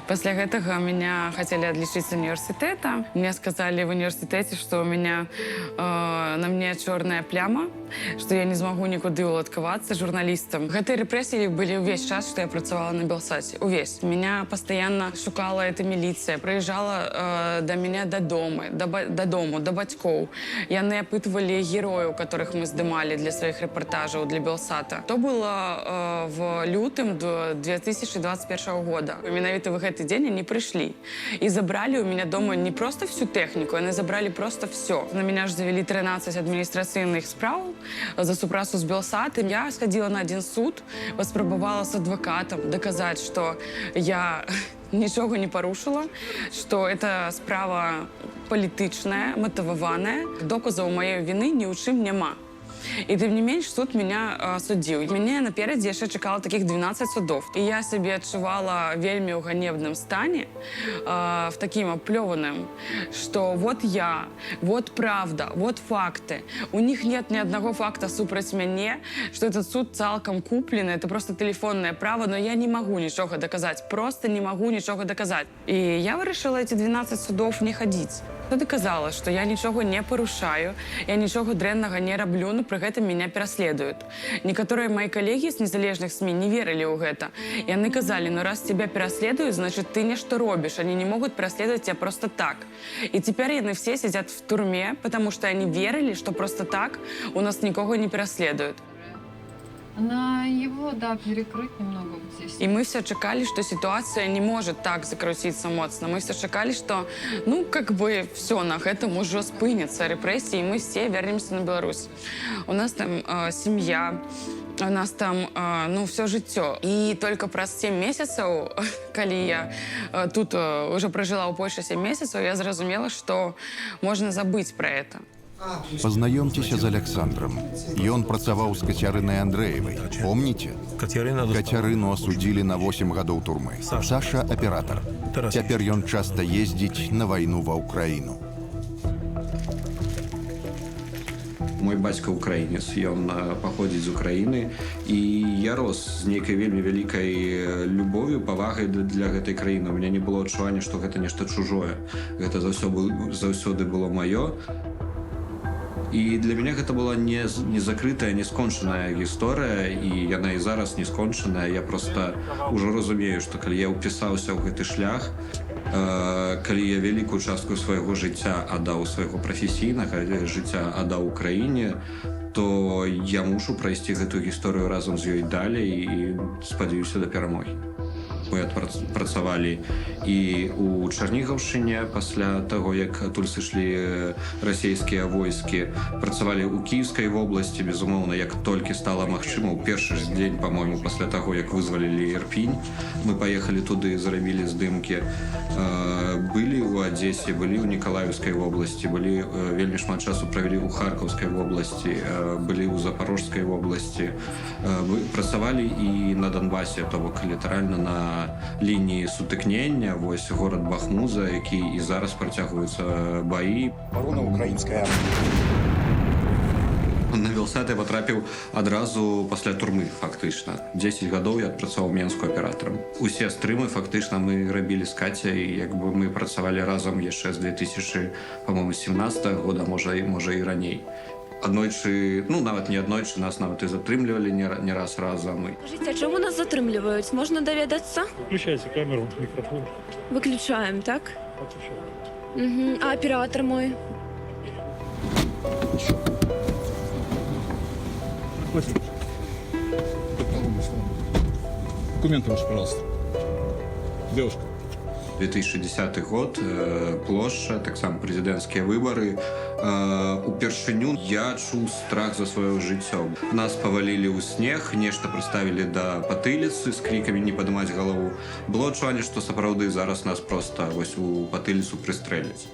Пасля гэтага меня хацелі адлічыць з універсітэта. Мне сказали в універсітэце, што у меня на мне чорная пляма, што я не змагу нікуды ўладкавацца журналістам. Гэтыя рэпрэсіі былі ўвесь час, што я працавала на Белсаце. Увесь. Меня постоянно шукала эта міліцыя, прыязджала да меня дадому, дадому, да бацькоў. Яны апытвалі герояў, которых мы здымалі для сваіх рэпартажаў для Белсата. То было в лютым 2021 года. Менавіта в гэты дзень они прыйшлі і забралі у меня дома не просто всю тэхніку, яны забралі просто все. На меня ж завялі 13 адміністрацыйных спраў за супрацу з Белсатам. Я сходила на один суд, паспрабавала с адвокатом доказать, что я нічога не парушыла, что это справа палітычная, матываваная. Доказаў маёй віны ні ў чым няма. І тым не менш суд меня судзіў. Мяне наперадзе яшчэ чакала такіх 12 судов. І я сябе адчувала вельмі ў ганебным стане, в такім аплёваным, что вот я, вот правда, вот факты. У них нет ни одного факта супраць мяне, что этот суд цалкам куплены, это просто телефонное право, но я не могу нічога доказать, просто не могу нічога доказать. І я вырашыла эти 12 судов не ходить. Я доказала, что я нічога не парушаю, я нічога дрэннага не раблю, но пры гэтым меня пераследуют. Некаторыя мои коллеги з незалежных СМИ не верылі ў гэта. Яны казалі: «Ну, раз тебя пераследуют, значит, ты нешта робіш, они не могут пераследовать тебя просто так». И теперь яны все сидят в турме, потому что они верили, что просто так у нас никого не пераследуют. На его, да, перекрыть немного вот здесь. И мы все чакалі, что ситуация не может так закрутиться моцна. Мы все чакалі, что, ну, как бы все, на гэтым уже спыняцца рэпрэсіі, и мы все вернемся на Беларусь. У нас там семья, у нас там, ну, все жыццё. И только праз 7 месяцаў, калі я тут уже прожила ў Польше 7 месяцаў, я зразумела, что можно забыть про это. Пазнаёмцеся з Аляксандрам. Ён працаваў з Кацярынай Андрэевай. Помніце? Кацярына Кацярыну асудзілі на 8 гадоў турмы. Саша аператар. Цяпер ён часта ездзіць на вайну ва Ўкраіну. Мой бацька украінец, ён паходзіць з Украіны, і я рос з нейкай вельмі вялікай любовю, павагай для гэтай краіны. У меня не было адчування, што гэта нешта чужое. Гэта заўсёды было маё. І для мяне гэта была не закрытая, не скончаная гісторыя, і яна і зараз не скончаная. Я просто ўжо разумею, што калі я ўпісаўся ў гэты шлях, калі я вялікую частку свайго жыцця аддаў, свайго прафесійнага жыцця аддаў Украіне, то я мушу прайсці гэтую гісторыю разам з ёй далей і, спадзяюся, да перамогі. Мы працавалі і у Чарнігаўшчыне пасля таго, як адтуль сышлі расійскія войскі, працавалі ў Кіеўскай вобласці, безумоўна, як толькі стала магчыма, у першы ж дзень, по-мойму, пасля таго, як вызвалілі Ірпінь, мы паехалі туды, зрабілі здымкі. Былі ў Адзесе, былі ў Нікалаеўскай вобласці, былі вельмі шмат часу правялі ў Харкаўскай вобласці, былі ў Запарожскай вобласці. Мы працавалі і на Донбасе, то бок літаральна на лініі сутыкнення, вось горад Бахмут, за які і зараз працягваюцца баі. Оборона украинской армии. На Белсат я патрапіў адразу пасля турмы, фактычна. 10 гадоў я адпрацаваў Менску аператарам. Усе стрымы фактычна мы рабілі з Кацяй, як бы мы працавалі разам яшчэ з 2000, по-моему, 17 года, можа і раней. Аднойчы, ну нават не аднойчы, нас нават і затрымлівалі не раз разам. Скажыце, а чаму нас затрымліваюць? Можна даведацца? Включайте камеру, микрофон. Выключаем, так? Угу. А оператор мой? Документы ваши, пожалуйста. Девушка. 2010 год, плошча, таксама прэзідэнцкія выбары. Упершыню я чуў страх за сваё жыццё. Нас павалілі ў снег, нешта прыставілі да патыліцы з крикамі не падымаць галаву. Было адчуванне, што сапраўды зараз нас проста вось у патыліцу прыстрэляць.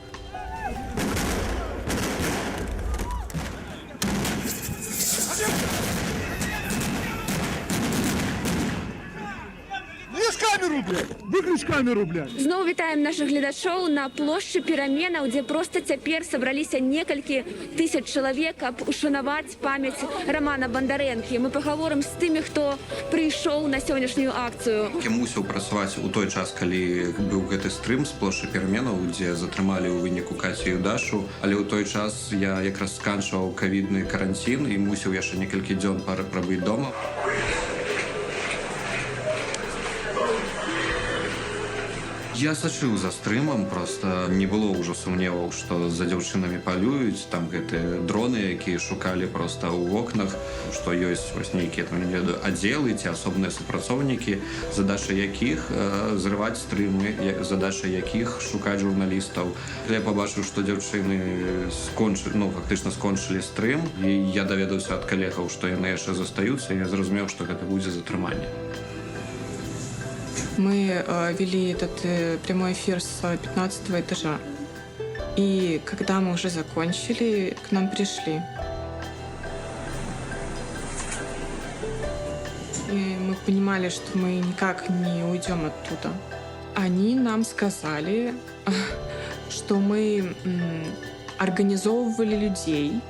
Камеру, блядь! Выключи камеру, блядь! Зноў вітаем нашых гледачоў на плошчы Пераменаў, дзе проста цяпер сабраліся некалькі тысяч чалавек, каб ушанаваць памяць Рамана Бандарэнкі. Мы пагаворым з тымі, хто прыйшоў на сённяшнюю акцыю. Я мусіў працаваць у той час, калі быў гэты стрым з плошчы Пераменаў, дзе затрымалі ў выніку Кацю і Дашу, але ў той час я якраз сканчваў кавідны каранцін і мусіў яшчэ некалькі дзён прабыць дома. Я сачыў за стрымам, просто не было ўжо сумневаў, што за дзяўчынамі палююць, там гэтыя дроны, якія шукалі просто ў вокнах, што ёсць вось нейкія там, не ведаю, аддзелы ці асобныя супрацоўнікі, задача якіх зрываць стрымы, задача якіх шукаць журналістаў. Я пабачыў, што дзяўчыны скончылі, ну, фактычна скончылі стрым, і я даведаўся ад калегаў, што яны яшчэ застаюцца, і я зразумеў, што гэта будзе затрыманне. Мы вели этот прямой эфир с 15 этажа. И когда мы уже закончили, к нам пришли. И мы понимали, что мы никак не уйдем оттуда. Они нам сказали, что мы организовывали людей,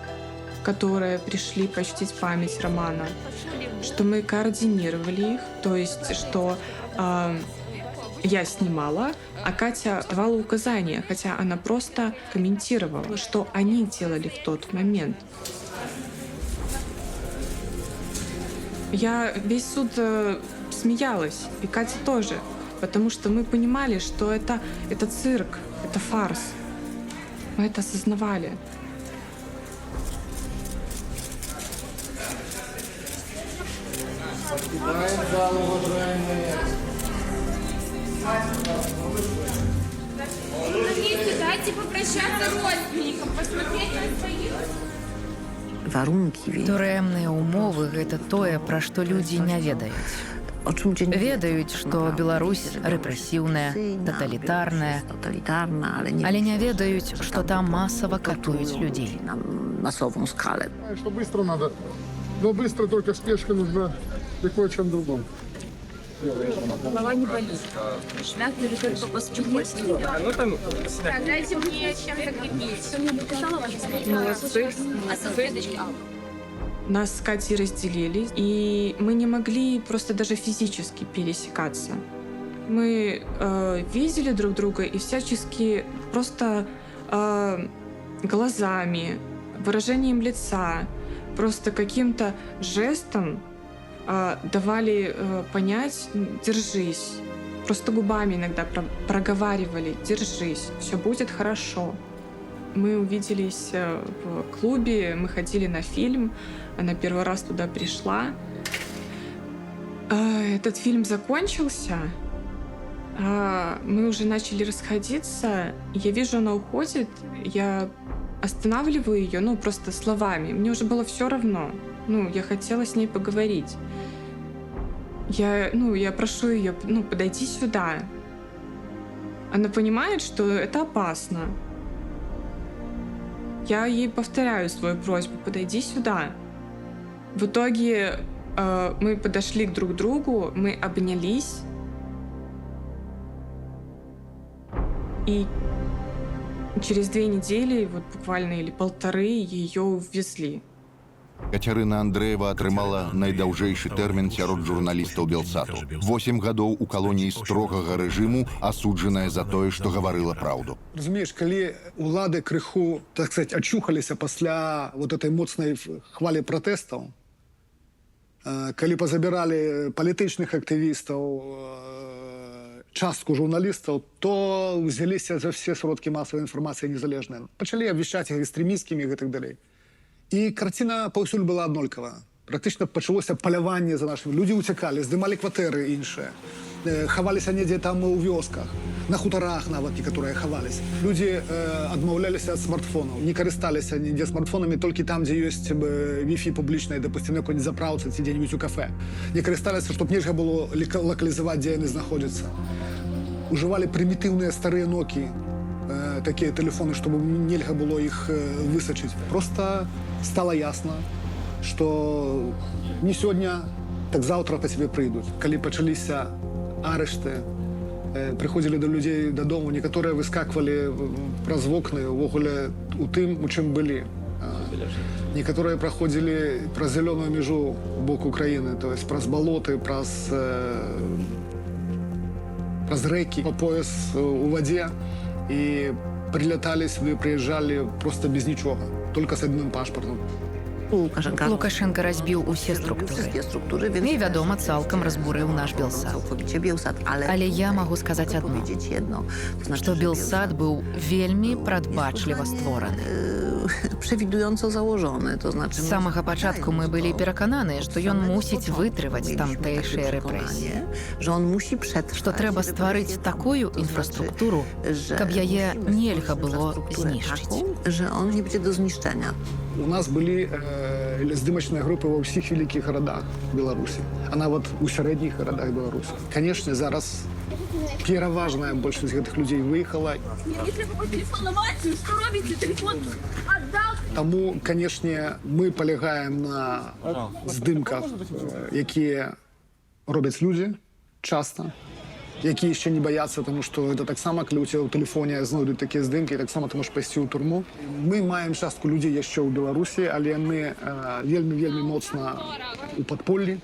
которые пришли почтить память Романа, что мы координировали их, то есть что я снимала, а Катя давала указания, хотя она просто комментировала, что они делали в тот момент. Я весь суд смеялась, и Катя тоже, потому что мы понимали, что это цирк, это фарс. Мы это осознавали. Покидаем зал, уважаемые. Журналисты, дайте попрощаться родственникам, посмотреть на своих. Турэмныя умовы — гэта тое, пра што людзі не ведаюць. Ведаюць, што Беларусь рэпрэсіўная, таталітарная, але не ведаюць, што там масава катуюць людзей. Что быстро надо, но быстро только спешка нужна для кое-чем другом. Голова не болит. Шмякнули только по спине. Так, дайте мне чем закрепить. А салфеточки? Нас с Катей разделили, и мы не могли просто даже физически пересекаться. Мы видели друг друга и всячески просто глазами, выражением лица, просто каким-то жестом давали понять: держись. Просто губами иногда проговаривали: держись, все будет хорошо. Мы увиделись в клубе, мы ходили на фильм, она первый раз туда пришла. Этот фильм закончился, мы уже начали расходиться, я вижу, она уходит, я останавливаю ее, ну, просто словами. Мне уже было все равно. Ну, я хотела с ней поговорить. Я прошу ее, ну, подойди сюда. Она понимает, что это опасно. Я ей повторяю свою просьбу: подойди сюда. В итоге мы подошли к друг другу, мы обнялись. И через 2 недели, вот буквально или полторы, ее увезли. Кацярына Андрэева атрымала найдаўжэйшы тэрмін сярод журналістаў Белсату. 8 гадоў у калоніі строгага рэжыму, асуджаная за тое, што гаварыла праўду. Разумееш, калі улады крыху, так сказать, ачухаліся пасля вот этой моцнай хвалі пратэстаў, калі пазабіралі палітычных актывістаў, частку журналістаў, то ўзяліся за все сродкі масавай інфармацыі незалежныя. Пачалі абвяшчаць іх экстрэмісцкімі і гэтак далей. І карціна паўсюль была аднолькавая. Практычна пачалося паляванне за нашымі. Людзі ўцякалі, здымалі кватэры іншыя, хаваліся недзе там у вёсках, на хуторах нават некаторыя хавались. Людзі адмаўляліся ад смартфонаў, не карысталіся нідзе смартфонамі, толькі там, дзе ёсць Wi-Fi публічнае, допустим, на какой-нибудь запраўцы ці дзе-нибудь у кафе. Не карысталіся, чтоб нельга было лакалізаваць, дзе яны знаходзяцца. Ужывалі прымітыўныя старыя Nokia, такія тэлефоны, чтобы нельга было іх высачыць. Просто стало ясно, что не сёння, так заўтра па цябе прыйдуць. Калі пачаліся арышты, прыходзілі да людзей дадому, некаторыя выскаквалі праз вокны увогуле у тым, у чым былі. Некаторыя праходзілі праз зялёную мяжу у бок Украіны, то есть праз балоты, праз рэкі, по пояс у вадзе, і прилетали сюды, прыязджалі просто без нічога, только с адным пашпартам. Лукашэнка разбіў усе структуры. І, вядома, цалкам разбурыў наш Белсат. Але я магу сказаць адно, што Белсат быў вельмі прадбачліва створаны. Przewidująco założony, to znaczy З самага пачатку мы былі перакананыя, што ён мусіць вытрываць тамтэйшыя рэпрэсіі. Że on musi przetrwać. Што трэба стварыць такую інфраструктуру, каб яе нельга было знішчыць. Że on nie będzie do zniszczenia. У нас былі здымачныя групы ва ўсіх вялікіх гарадах Беларусі, а нават у сярэдніх гарадах Беларусі. Канешне, зараз пераважная большасць гэтых людзей выехала. Мені треба по телефону мати, що робите? Телефон отдал. Таму, канешне, мы палягаем на здымках, якія робяць людзі часта, якія яшчэ не баяцца, таму што гэта таксама, калі ў цябе ў тэлефоне знойдуць такія здымкі, таксама ты можаш пайсці ў турму. Мы маем частку людзей яшчэ ў Беларусі, але яны вельмі, вельмі моцна у падполлі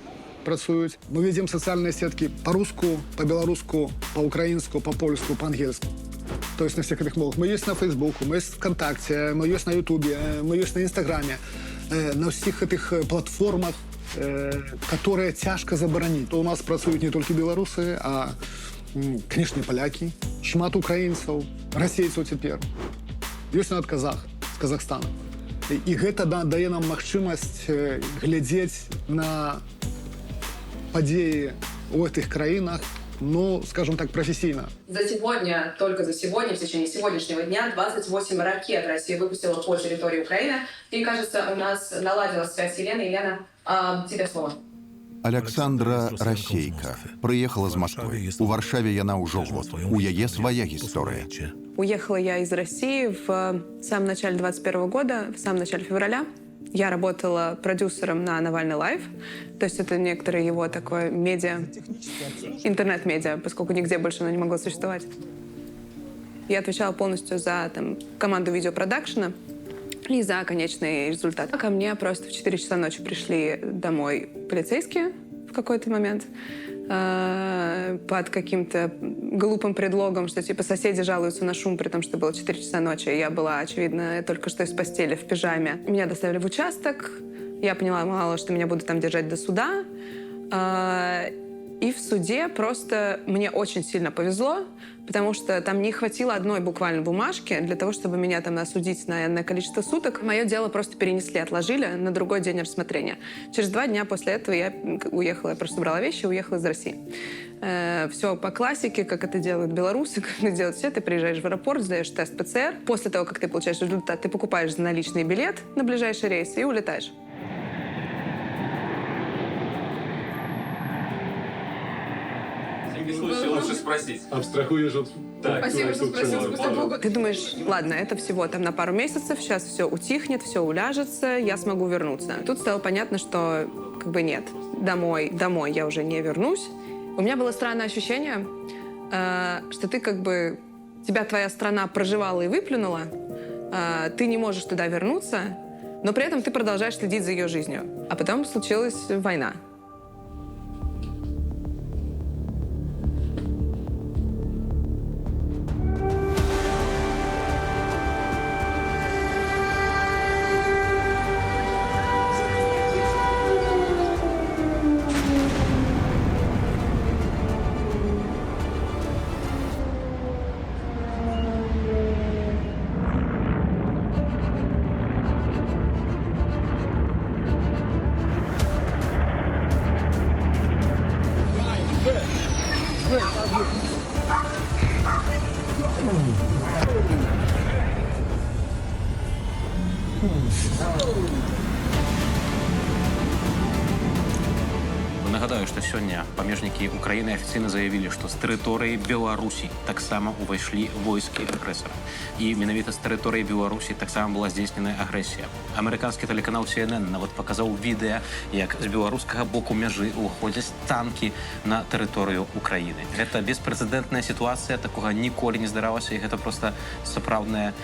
працуюць. Мы ведзем сацыяльныя сеткі па-руску, па-беларуску, па-украінску, па-польску, па-ангельску. То есть на всех этих мовах. Мы есть на Фейсбуку, мы есть ВКонтакте, мы есть на Ютубе, мы есть на Инстаграме. На всех этих платформах, которые цяжка забараніць. То у нас працуюць не толькі беларусы, а, конечно, палякі, шмат украінцаў, расейцаў цяпер. Ёсць нават казах з Казахстана. І гэта, да, дае нам магчымасць глядзець на падзеі ў гэтых краінах, ну, скажем так, прафесійна. За сегодня, только за сегодня, в течение сегодняшнего дня 28 ракет Россия выпустила по территории Украины. И, кажется, у нас наладилась связь с Еленой. Елена, тебе слово. Аляксандра расейка, прыехала з Масквы. У Варшаве яна ўжо год. У яе свая гісторыя. Уехала я из России в самом начале 21 года, в самом начале февраля. Я работала продюсером на Навальный Лайв, то есть это некоторое его такое медиа, интернет-медиа, поскольку нигде больше оно не могло существовать. Я отвечала полностью за там команду видеопродакшена и за конечный результат. Ко мне просто в 4 часа ночи пришли домой полицейские в какой-то момент под каким-то глупым предлогом, что типа соседи жалуются на шум, при том, что было 4 часа ночи, и я была, очевидно, только что из постели в пижаме. Меня доставили в участок, я поняла мало, что меня будут там держать до суда. И в суде просто мне очень сильно повезло, потому что там не хватило одной буквально бумажки для того, чтобы меня там осудить на энное количество суток. Мое дело просто перенесли, отложили на другой день рассмотрения. Через 2 дня после этого я уехала, я просто собрала вещи и уехала из России. Все по классике, как это делают белорусы, как это делают все. Ты приезжаешь в аэропорт, сдаешь тест ПЦР. После того, как ты получаешь результат, ты покупаешь наличный билет на ближайший рейс и улетаешь. случае лучше спросить. Абстрахуешь от... Так. Спасибо, что спросил спустя полгода. Ты думаешь, ладно, это всего там на пару месяцев, сейчас все утихнет, все уляжется, я смогу вернуться. Тут стало понятно, что как бы нет, домой я уже не вернусь. У меня было странное ощущение, что ты как бы, тебя твоя страна проживала и выплюнула, ты не можешь туда вернуться, но при этом ты продолжаешь следить за ее жизнью. А потом случилась война. Нагадаю, што сёння памежнікі Украіны афіцыйна заявілі, што з тэрыторыі Беларусі таксама ўвайшлі войскі агрэсара. І менавіта з тэрыторыі Беларусі таксама была здзейсненая агрэсія. Амерыканскі тэлеканал CNN нават паказаў відэа, як з беларускага боку мяжы ўваходзяць танкі на тэрыторыю Украіны. Гэта беспрэцэдэнтная сітуацыя, такога ніколі не здаралася, і гэта проста сапраўдная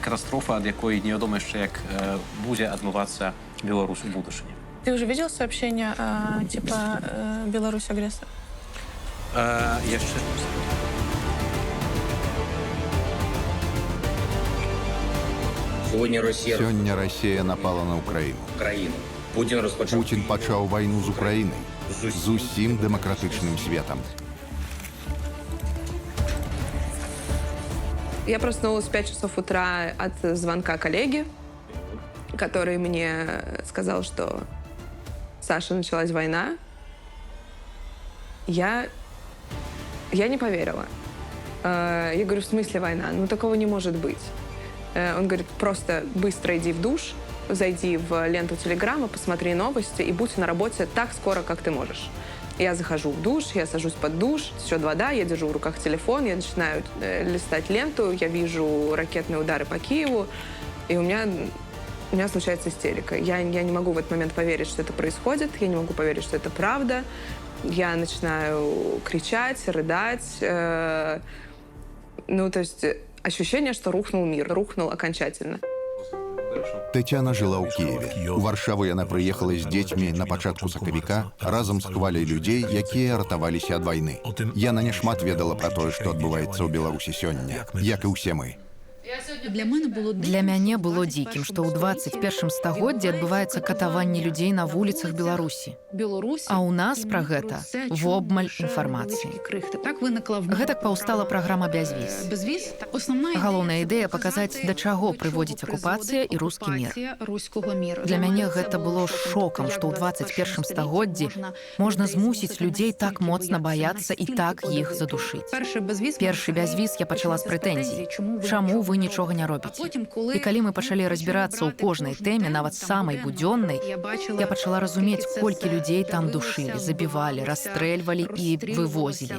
катастрофа, ад якой невядома яшчэ, як будзе адмывацца Беларусь у будучыні. Ты уже видел сообщение, типа, Беларусь агрессор? Я еще... Сегодня Россия напала на Украину. Путин пачаў войну з Украиной, з усім дэмакратычным светом. Я проснулась в 5 часов утра от звонка коллеги, который мне сказал, что Саша, началась война. Я не поверила. Я говорю, в смысле война? Ну, такого не может быть. Он говорит, просто быстро иди в душ, зайди в ленту Телеграма, посмотри новости и будь на работе так скоро, как ты можешь. Я захожу в душ, я сажусь под душ, течет вода, я держу в руках телефон, я начинаю листать ленту, я вижу ракетные удары по Киеву, и у меня случается истерика. Я не могу в этот момент поверить, что это происходит, я не могу поверить, что это правда. Я начинаю кричать, рыдать. Ну, то есть ощущение, что рухнул мир, рухнул окончательно. Таццяна жыла ў Кіеве. У Варшаву яна прыехала з дзецьмі на пачатку сакавіка разам з хваляй людзей, якія ратаваліся ад вайны. Яна няшмат ведала пра тое, што адбываецца ў Беларусі сёння, як і ўсе мы. Для мяне было дзікім, што ў 21 стагоддзі адбываецца катаванне людзей на вуліцах Беларусі. А ў нас пра гэта вобмаль інфармацыі. Гэтак паўстала праграма «Бязвіз». Галоўная ідэя паказаць, да чаго прыводзіць акупацыя і рускі мір. Для мяне гэта было шокам, што ў 21 стагоддзі можна змусіць людзей так моцна баяцца і так іх задушыць. Першы бязвіз я пачала з прэтэнзій. Чаму вы нічога не робіце? І калі мы пачалі разбірацца ў кожнай тэме, нават самай будзённай, я пачала разумець, колькі людзей там душылі, забівалі, расстрэльвалі і вывозілі.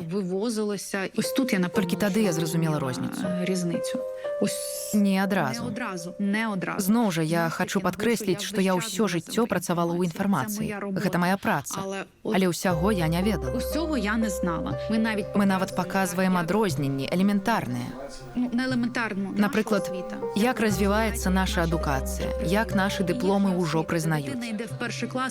Толькі тады я зразумела розніцу. Не адразу. Зноў жа я хачу падкрэсліць, што я ўсё жыццё працавала ў інфармацыі. Гэта мая праца. Але ўсяго я не ведала. Мы нават паказваем адрозненні элементарныя. Напрыклад, як развіваецца наша адукацыя, як нашы дыпломы ўжо прызнаюць.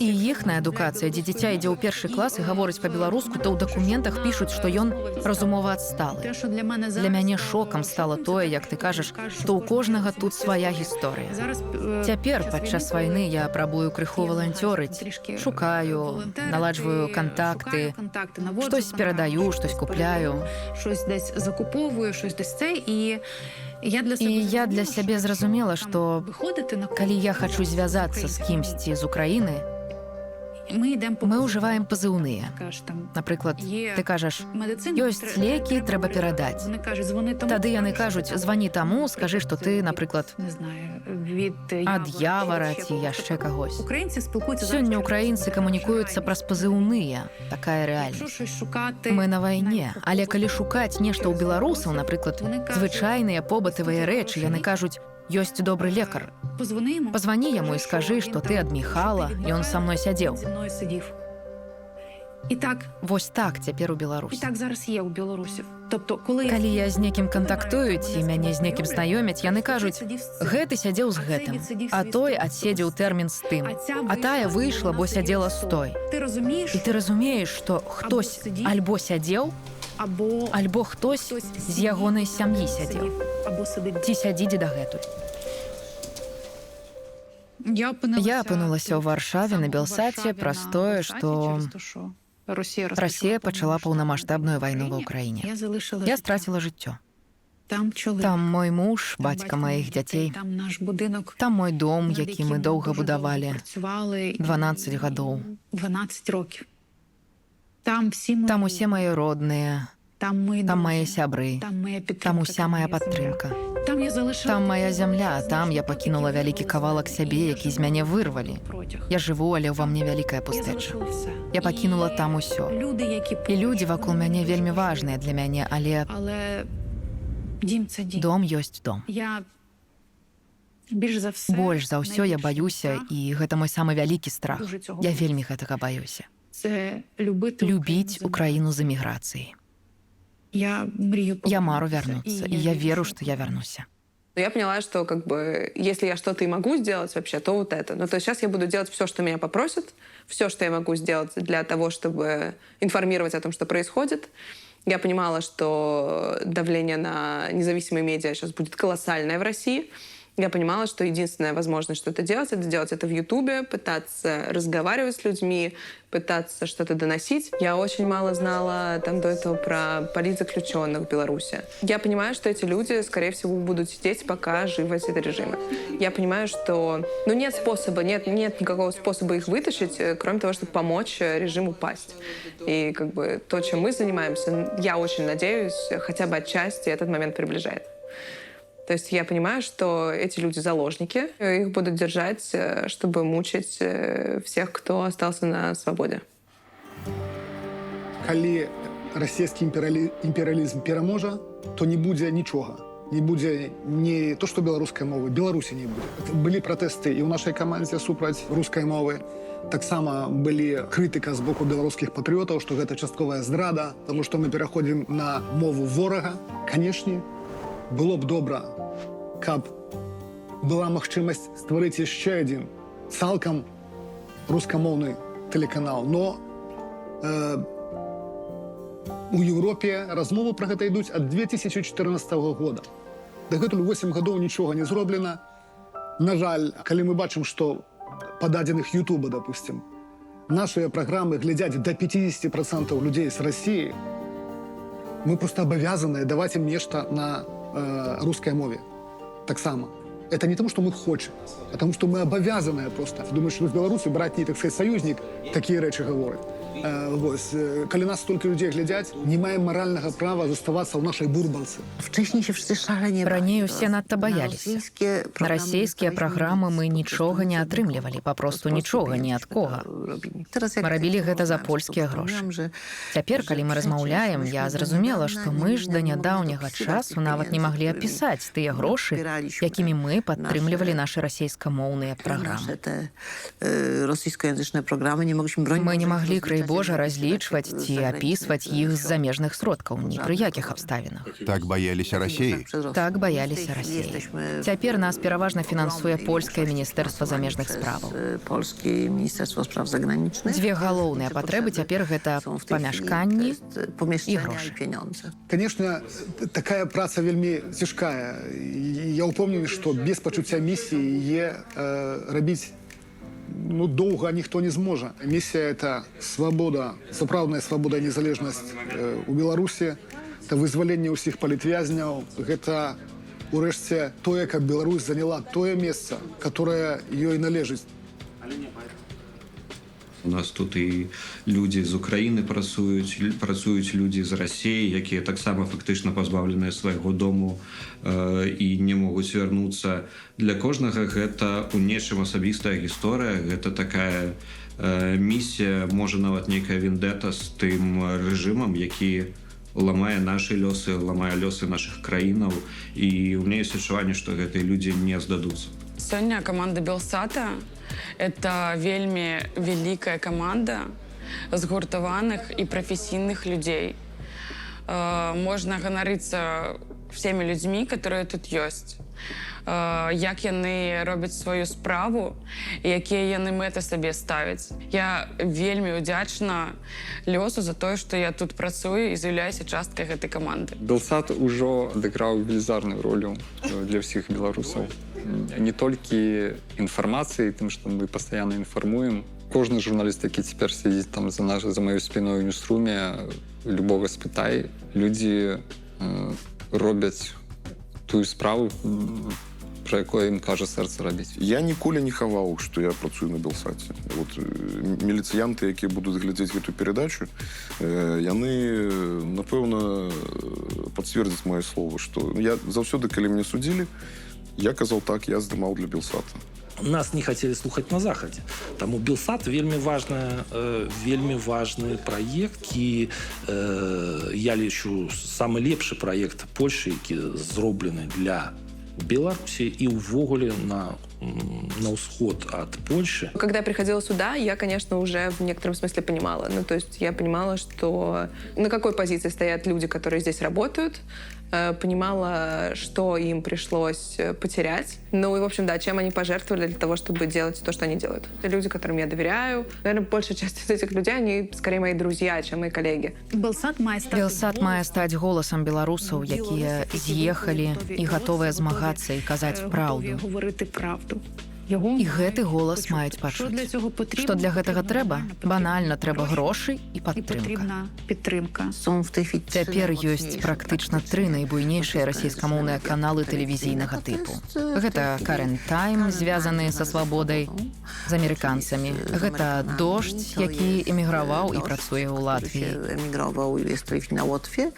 І іхная адукацыя, дзе дзіця ідзе ў першы клас і гаворыць па-беларуску, то ў дакументах пішуць, што ён разумова адсталы. Для мяне шокам стала тое, як ты кажаш, што ў кожнага тут свая гісторыя. Цяпер, падчас вайны, я прабую крыху валанцёрыць, шукаю, наладжваю кантакты, штось перадаю, штось купляю. І я для сябе зразумела, што калі я хачу звязацца з кімсьці з Украіны, Мы ўжываем пазыўныя. Напрыклад, ты кажаш: «Ёсць лекі, трэба перадаць». Тады яны кажуць: «Звані таму, скажы, што ты, напрыклад, ад Явара ці яшчэ кагось». Сёння украінцы камунікуюцца праз пазыўныя, такая рэальнасць. Мы на вайне, але калі шукаць нешта ў беларусаў, напрыклад, звычайныя побытавыя рэчы, яны кажуць: «Ёсць добры лекар. Пазвані яму і скажы, што ты ад Міхала, ён са мной сядзеў». І так. Вось так цяпер у Беларусі. І так зараз є у білорусів. Тобто, коли Калі я з некім кантактую ці мяне з некім знаёмяць, яны кажуць: «Гэты сядзеў з гэтым, а той адседзеў тэрмін з тым, а тая выйшла, бо сядзела з той». Ти розумієш, І ты разумееш, што хтось альбо сядзеў, або альбо хтось з ягонай сям'і сядзеў або сидить. Ці сядзіць дагэтуль. Я опинилася, Я апынулася ў Варшаве на Белсаце праз тое, што Росія Расія пачала паўнамасштабную вайну ва Ўкраіне. Я залишила Я страціла жыццё. Там чоловік, Там мой муж, бацька маіх дзяцей. Там наш будинок, Там мой дом, над які мы яким доўга дуже будавалі. Працювали 12 гадоў. 12 років. Там всі мої, Там усе мае родныя, там мої там друзі, мае сябры, там моя підтримка, там уся моя падтрымка. Там я залишила Там моя зямля, там я пакінула вялікі кавалак сябе, які з мяне вырвалі. Я жыву, але ўва мне вялікая пустэча. Я пакінула там усё. Люди, які І людзі вакол мяне вельмі важныя для мяне, але але дім це дім. Дом ёсць дом. Я більш за все Больш за ўсё я баюся, і гэта мой самы вялікі страх. Дуже цього Я вельмі гэтага баюся. Це любити Любіць Украіну з эміграцыі. Я мрію Я мару вярнуцца, і я веру, што я вярнуся. Но я поняла, что как бы если я что-то и могу сделать вообще, то вот это. Ну, то есть сейчас я буду делать все, что меня попросят, все, что я могу сделать для того, чтобы информировать о том, что происходит. Я понимала, что давление на независимые медиа сейчас будет колоссальное в России. Я понимала, что единственная возможность что-то делать, это делать это в Ютубе, пытаться разговаривать с людьми, пытаться что-то доносить. Я очень мало знала там до этого про политзаключенных в Беларуси. Я понимаю, что эти люди, скорее всего, будут сидеть, пока живы эти режимы. Я понимаю, что, ну, нет способа, нет никакого способа их вытащить, кроме того, чтобы помочь режиму пасть. И как бы то, чем мы занимаемся, я очень надеюсь, хотя бы отчасти этот момент приближает. То есть я понимаю, что эти люди заложники, их будут держать, чтобы мучить всех, кто остался на свободе. Калі расійскі імперыялізм пераможа, то не будзе нічога. Не будзе не то, што беларускай мовы, Беларусі не будзе. Былі пратэсты і ў нашай камандзе супраць рускай мовы. Таксама былі крытыка з боку беларускіх патрыётаў, што гэта частковая здрада, таму што мы пераходзім на мову ворага. Канешне, было б добра, каб была магчымасць стварыць яшчэ адзін цалкам рускамоўны тэлеканал. Но у Еўропе размовы пра гэта ідуць ад 2014 года. Дагэтуль 8 гадоў нічога не зроблена. На жаль, калі мы бачым, што па дадзеных Ютуба, допустим, нашыя праграмы глядзяць да 50% людзей з Расіі, мы просто абавязаныя даваць ім нешта на рускай мове. Таксама. Это не тому, что мы хочем, а тому, что мы обязаны просто. Думаю, что з Беларусі братні, так сказать, союзник такія рэчы гаворыць. Вось, калі нас столько людзей глядзяць, не маем маральнага права заставацца ў нашай бурбалцы. Wcześniej się wszyscy szalenie Раней усе надта баяліся. На расійскія праграмы мы нічога не атрымлівалі, папросту нічога ні ад кога. Мы рабілі гэта за польскія грошы. Цяпер, калі мы размаўляем, я зразумела, што мы ж да нядаўняга часу нават не маглі апісаць тыя грошы, якімі мы падтрымлівалі нашы расійскамоўныя праграмы. Nasze te rosyjskojęzyczne programy nie mogliśmy broń Мы не маглі, крый Божа, разлічваць ці апісваць іх з замежных сродкаў ні пры якіх абставінах. Так баяліся Расеі. Так баяліся Расеі. Цяпер нас пераважна фінансуе польскае міністэрства замежных справаў. Polskie Ministerstwo Spraw Zagranicznych. Дзве галоўныя патрэбы цяпер гэта памяшканні і Pomieszczenia грошы. I pieniądze. Конечно, такая праца вельмі цяжкая. І я ўпэўнены, што без пачуцця місіі яе рабіць, ну, доўга ніхто не зможа. Місія — это свабода, сапраўдная свабода і незалежнасць у Беларусі, это вызваленне ўсіх палітвязняў, гэта урэшце тое, каб Беларусь заняла тое месца, которое ёй належыць. У нас тут і людзі з Украіны працуюць, працуюць людзі з Расіі, якія таксама фактычна пазбаўленыя свайго дому і не могуць вярнуцца. Для кожнага гэта ў нечым асабістая гісторыя, гэта такая місія, можа, нават нейкая вендэта з тым рэжымам, які ламае нашы лёсы, ламае лёсы нашых краінаў, і у меня есть адчуванне, што гэтыя людзі не здадуцца. Сёння каманда Белсата — это вельмі вялікая каманда згуртаваных і прафесійных людзей. Можна ганарыцца всеми людзьмі, которые тут ёсць. Як яны робяць сваю справу і якія яны мэты сабе ставяць. Я вельмі ўдзячна лёсу за тое, што я тут працую і з'яўляюся часткай гэтай каманды. Белсат ужо адыграў велізарную ролю для ўсіх беларусаў. Не толькі інфармацыяй, тым, што мы пастаянна інфармуем. Кожны журналіст, які цяпер сядзіць там за маёй спіной у ньюсруме, любога спытай, людзі робяць тую справу, пра якое ім кажа сэрца рабіць. Я ніколі не хаваў, што я працую на Белсаце. Вот міліцыянты, якія будуць глядзець гэту перадачу, яны, напэўна, пацвердзяць маё слово, што я заўсёды, калі мяне судзілі, я казаў: «Так, я здымаў для Белсата». Нас не хотели слухаць на захадзе. Таму Белсат вельмі важны праект, і я лічу, самы лепшы праект Польшы, які зроблены для Беларусі і ўвогуле на ўсход ад Польши. Когда я приходила сюда, я, конечно, уже в некотором смысле понимала. Ну, то есть я понимала, что на какой позиции стоят люди, которые здесь работают, понимала, что им пришлось потерять. Ну и, в общем, да, чем они пожертвовали для того, чтобы делать то, что они делают. Это люди, которым я доверяю. Наверное, большая часть из этих людей, они скорее мои друзья, чем мои коллеги. Белсат мае стаць Белсат мае стаць голасам беларусаў, якія з'ехалі і гатовыя змагацца і казаць праўду. Говорити правду. Його І гэты голас маюць Що пачуць. для цього потрібно? Што для гэтага трэба? Банальна, трэба грошы і І падтрымка. потрібна підтримка. Są w tej chwili trzy Цяпер ёсць najmocniejsze практычна тры найбуйнейшыя расійскамоўныя каналы тэлевізійнага тыпу. Гэта Карен Тайм, звязаны са Свабодай, з амерыканцамі. Гэта Дождь, які эміграваў і працуе ў Латвіі. Emigrował i jest w tej chwili na Łotwie.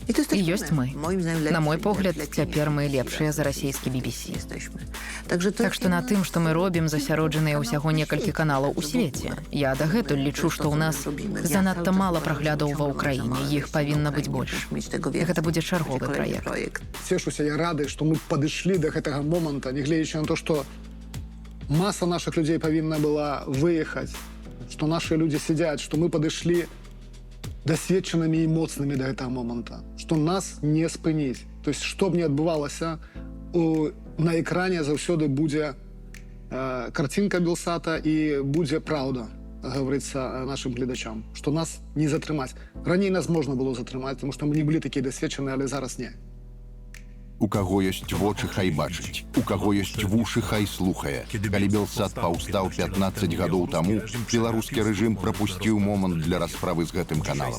I to І jesteśmy ёсць мы. Moim zdaniem На мой lepsi, погляд, lepiej цяпер мы лепшыя за расійскі BBC. jesteśmy. Także to Так што на тым, што мы робім, засяроджаныя ўсяго некалькі каналаў у свеце. Я дагэтуль лічу, што ў нас занадта мала праглядаў ва Ўкраіне. Іх павінна быць больш. Гэта будзе чарговы праект. Цешуся, я рады, што мы падышлі до гэтага моманта, нягледзячы на то, што маса нашых людзей павінна была выехаць, што нашы людзі сядзяць, што мы падышлі дасведчанымі і моцнымі до гэтага моманта, што нас не спыніць. То есть што б не адбывалася, на экране заўсёды будзе карцінка Белсата і будзе праўда гаварыцца нашым гледачам, што нас не затрымаць. Раней нас можна было затрымаць, тому што мы не былі такія дасведчаныя, але зараз не. У каго ёсць вочы, хай бачыць. У каго ёсць вушы, хай слухае. Калі Белсат паўстаў 15 гадоў таму, беларускі рэжым прапусціў момант для расправы з гэтым каналам.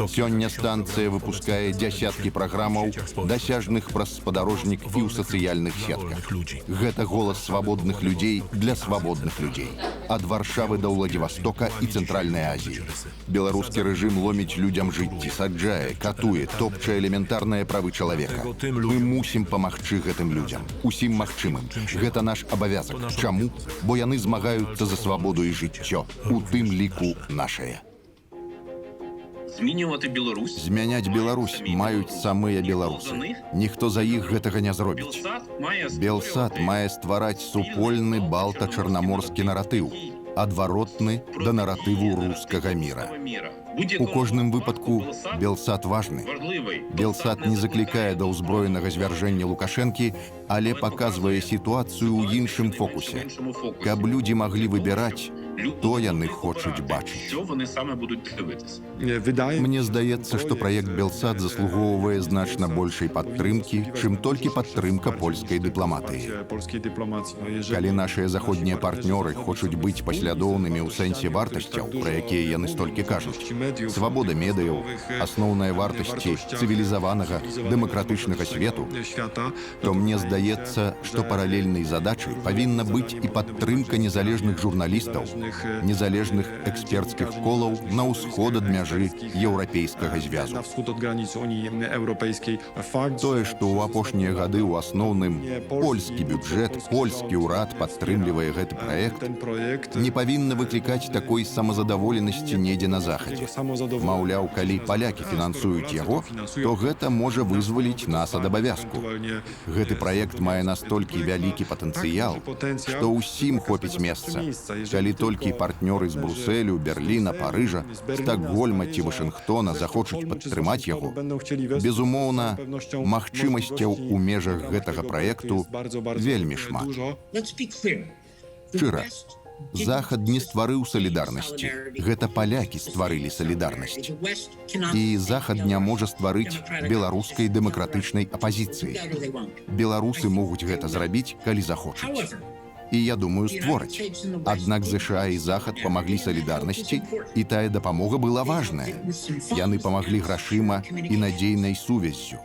Сёння станцыя выпускае дзясяткі праграмаў, дасяжных праз спадарожнік і ў сацыяльных сетках. Гэта голас свабодных людзей для свабодных людзей. Ад Варшавы да Уладзівастока і Цэнтральнай Азіі. Беларускі рэжым ломіць людзям жыцці, саджае, катуе, топча элементарныя правы чалавека. Мы мусім памагчы гэтым людзям. Усім магчымым. Гэта наш абавязак. Чаму? Бо яны змагаюцца за свабоду і жыццё, у тым ліку нашае. Змінювати Білорусь Змяняць Беларусь маюць самыя беларусы. Ніхто за іх гэтага не зробіць. Белсат має Белсат мае ствараць супольны балта-чарнаморскі наратыў, адваротны да наратыву рускага мира. міра. У кожным выпадку Белсат важны. Белсат не заклікае да ўзброенага звяржэння Лукашэнкі, але паказвае сітуацыю ў іншым фокусе. Каб людзі маглі выбіраць, то яны хочуць бачыць. Що вони саме будуть дивитися? Мне здаецца, што праект Белсат заслугоўвае значна большай падтрымкі, чым толькі падтрымка польскай дыпламатыі. Polskiej dyplomacji. No, jeżeli Калі нашыя заходнія партнёры хочуць быць паслядоўнымі ў сэнсе вартасцяў, пра якія яны столькі кажуць, свабода медыяў, асноўныя вартасці цывілізаванага дэмакратычнага свету, świata, то мне здаецца, што паралельнай задачай павінна быць і падтрымка незалежных журналістаў незалежных эксперцкіх колаў на ўсход ад мяжы Еўрапейскага звязу. Na wschód od granic Unii Europejskiej. Fakt, Тое, што ў апошнія гады ў асноўным польскі бюджэт, польскі ўрад падтрымлівае гэты праект, ten projekt не павінна выклікаць такой самазадаволенасці недзе на захадзе. Маўляў, калі палякі фінансуюць яго, то гэта можа вызваліць нас ад абавязку. Гэты праект мае настолькі вялікі патэнцыял, што ўсім хопіць месца. Калі толькі партнёры з Бруселю, Берліна, Парыжа, Стакгольма ці Вашынгтона захочуць падтрымаць яго, безумоўна, магчымасцяў у межах гэтага праекту вельмі шмат. Шчыра, Захад не стварыў салідарнасці. Гэта палякі стварылі салідарнасць. І Захад не можа стварыць беларускай дэмакратычнай апазіцыі. Беларусы могуць гэта зрабіць, калі захочуць. І я думаю, створаць. Аднак ЗША і Захад памаглі салідарнасці, і тая дапамога была важная. Яны памаглі грашыма і надзейнай сувяззю.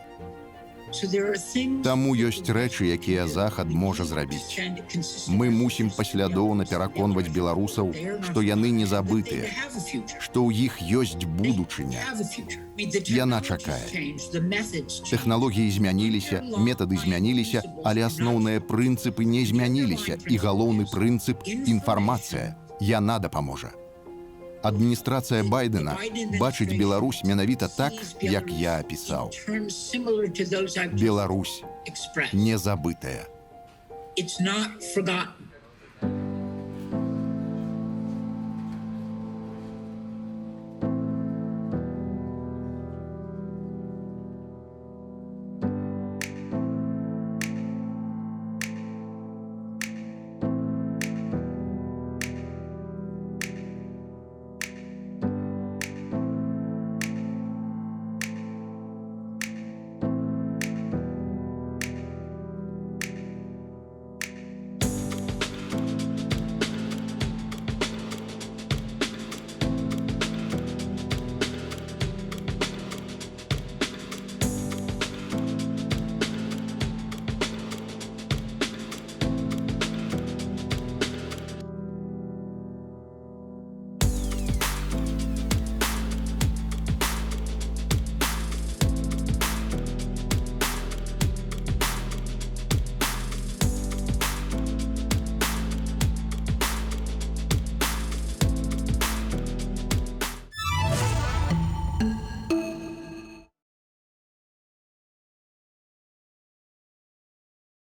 Таму ёсць рэчы, якія Захад можа зрабіць. Мы мусім паслядоўна пераконваць беларусаў, што яны не забытыя, што ў іх ёсць будучыня. Яна чакае. Тэхналогіі змяніліся, метады змяніліся, але асноўныя прынцыпы не змяніліся, і галоўны прынцып — інфармацыя. Яна дапаможа. Адміністрацыя Байдэна бачыць Беларусь менавіта так, як я апісаў. Беларусь не забытая. It's not forgotten.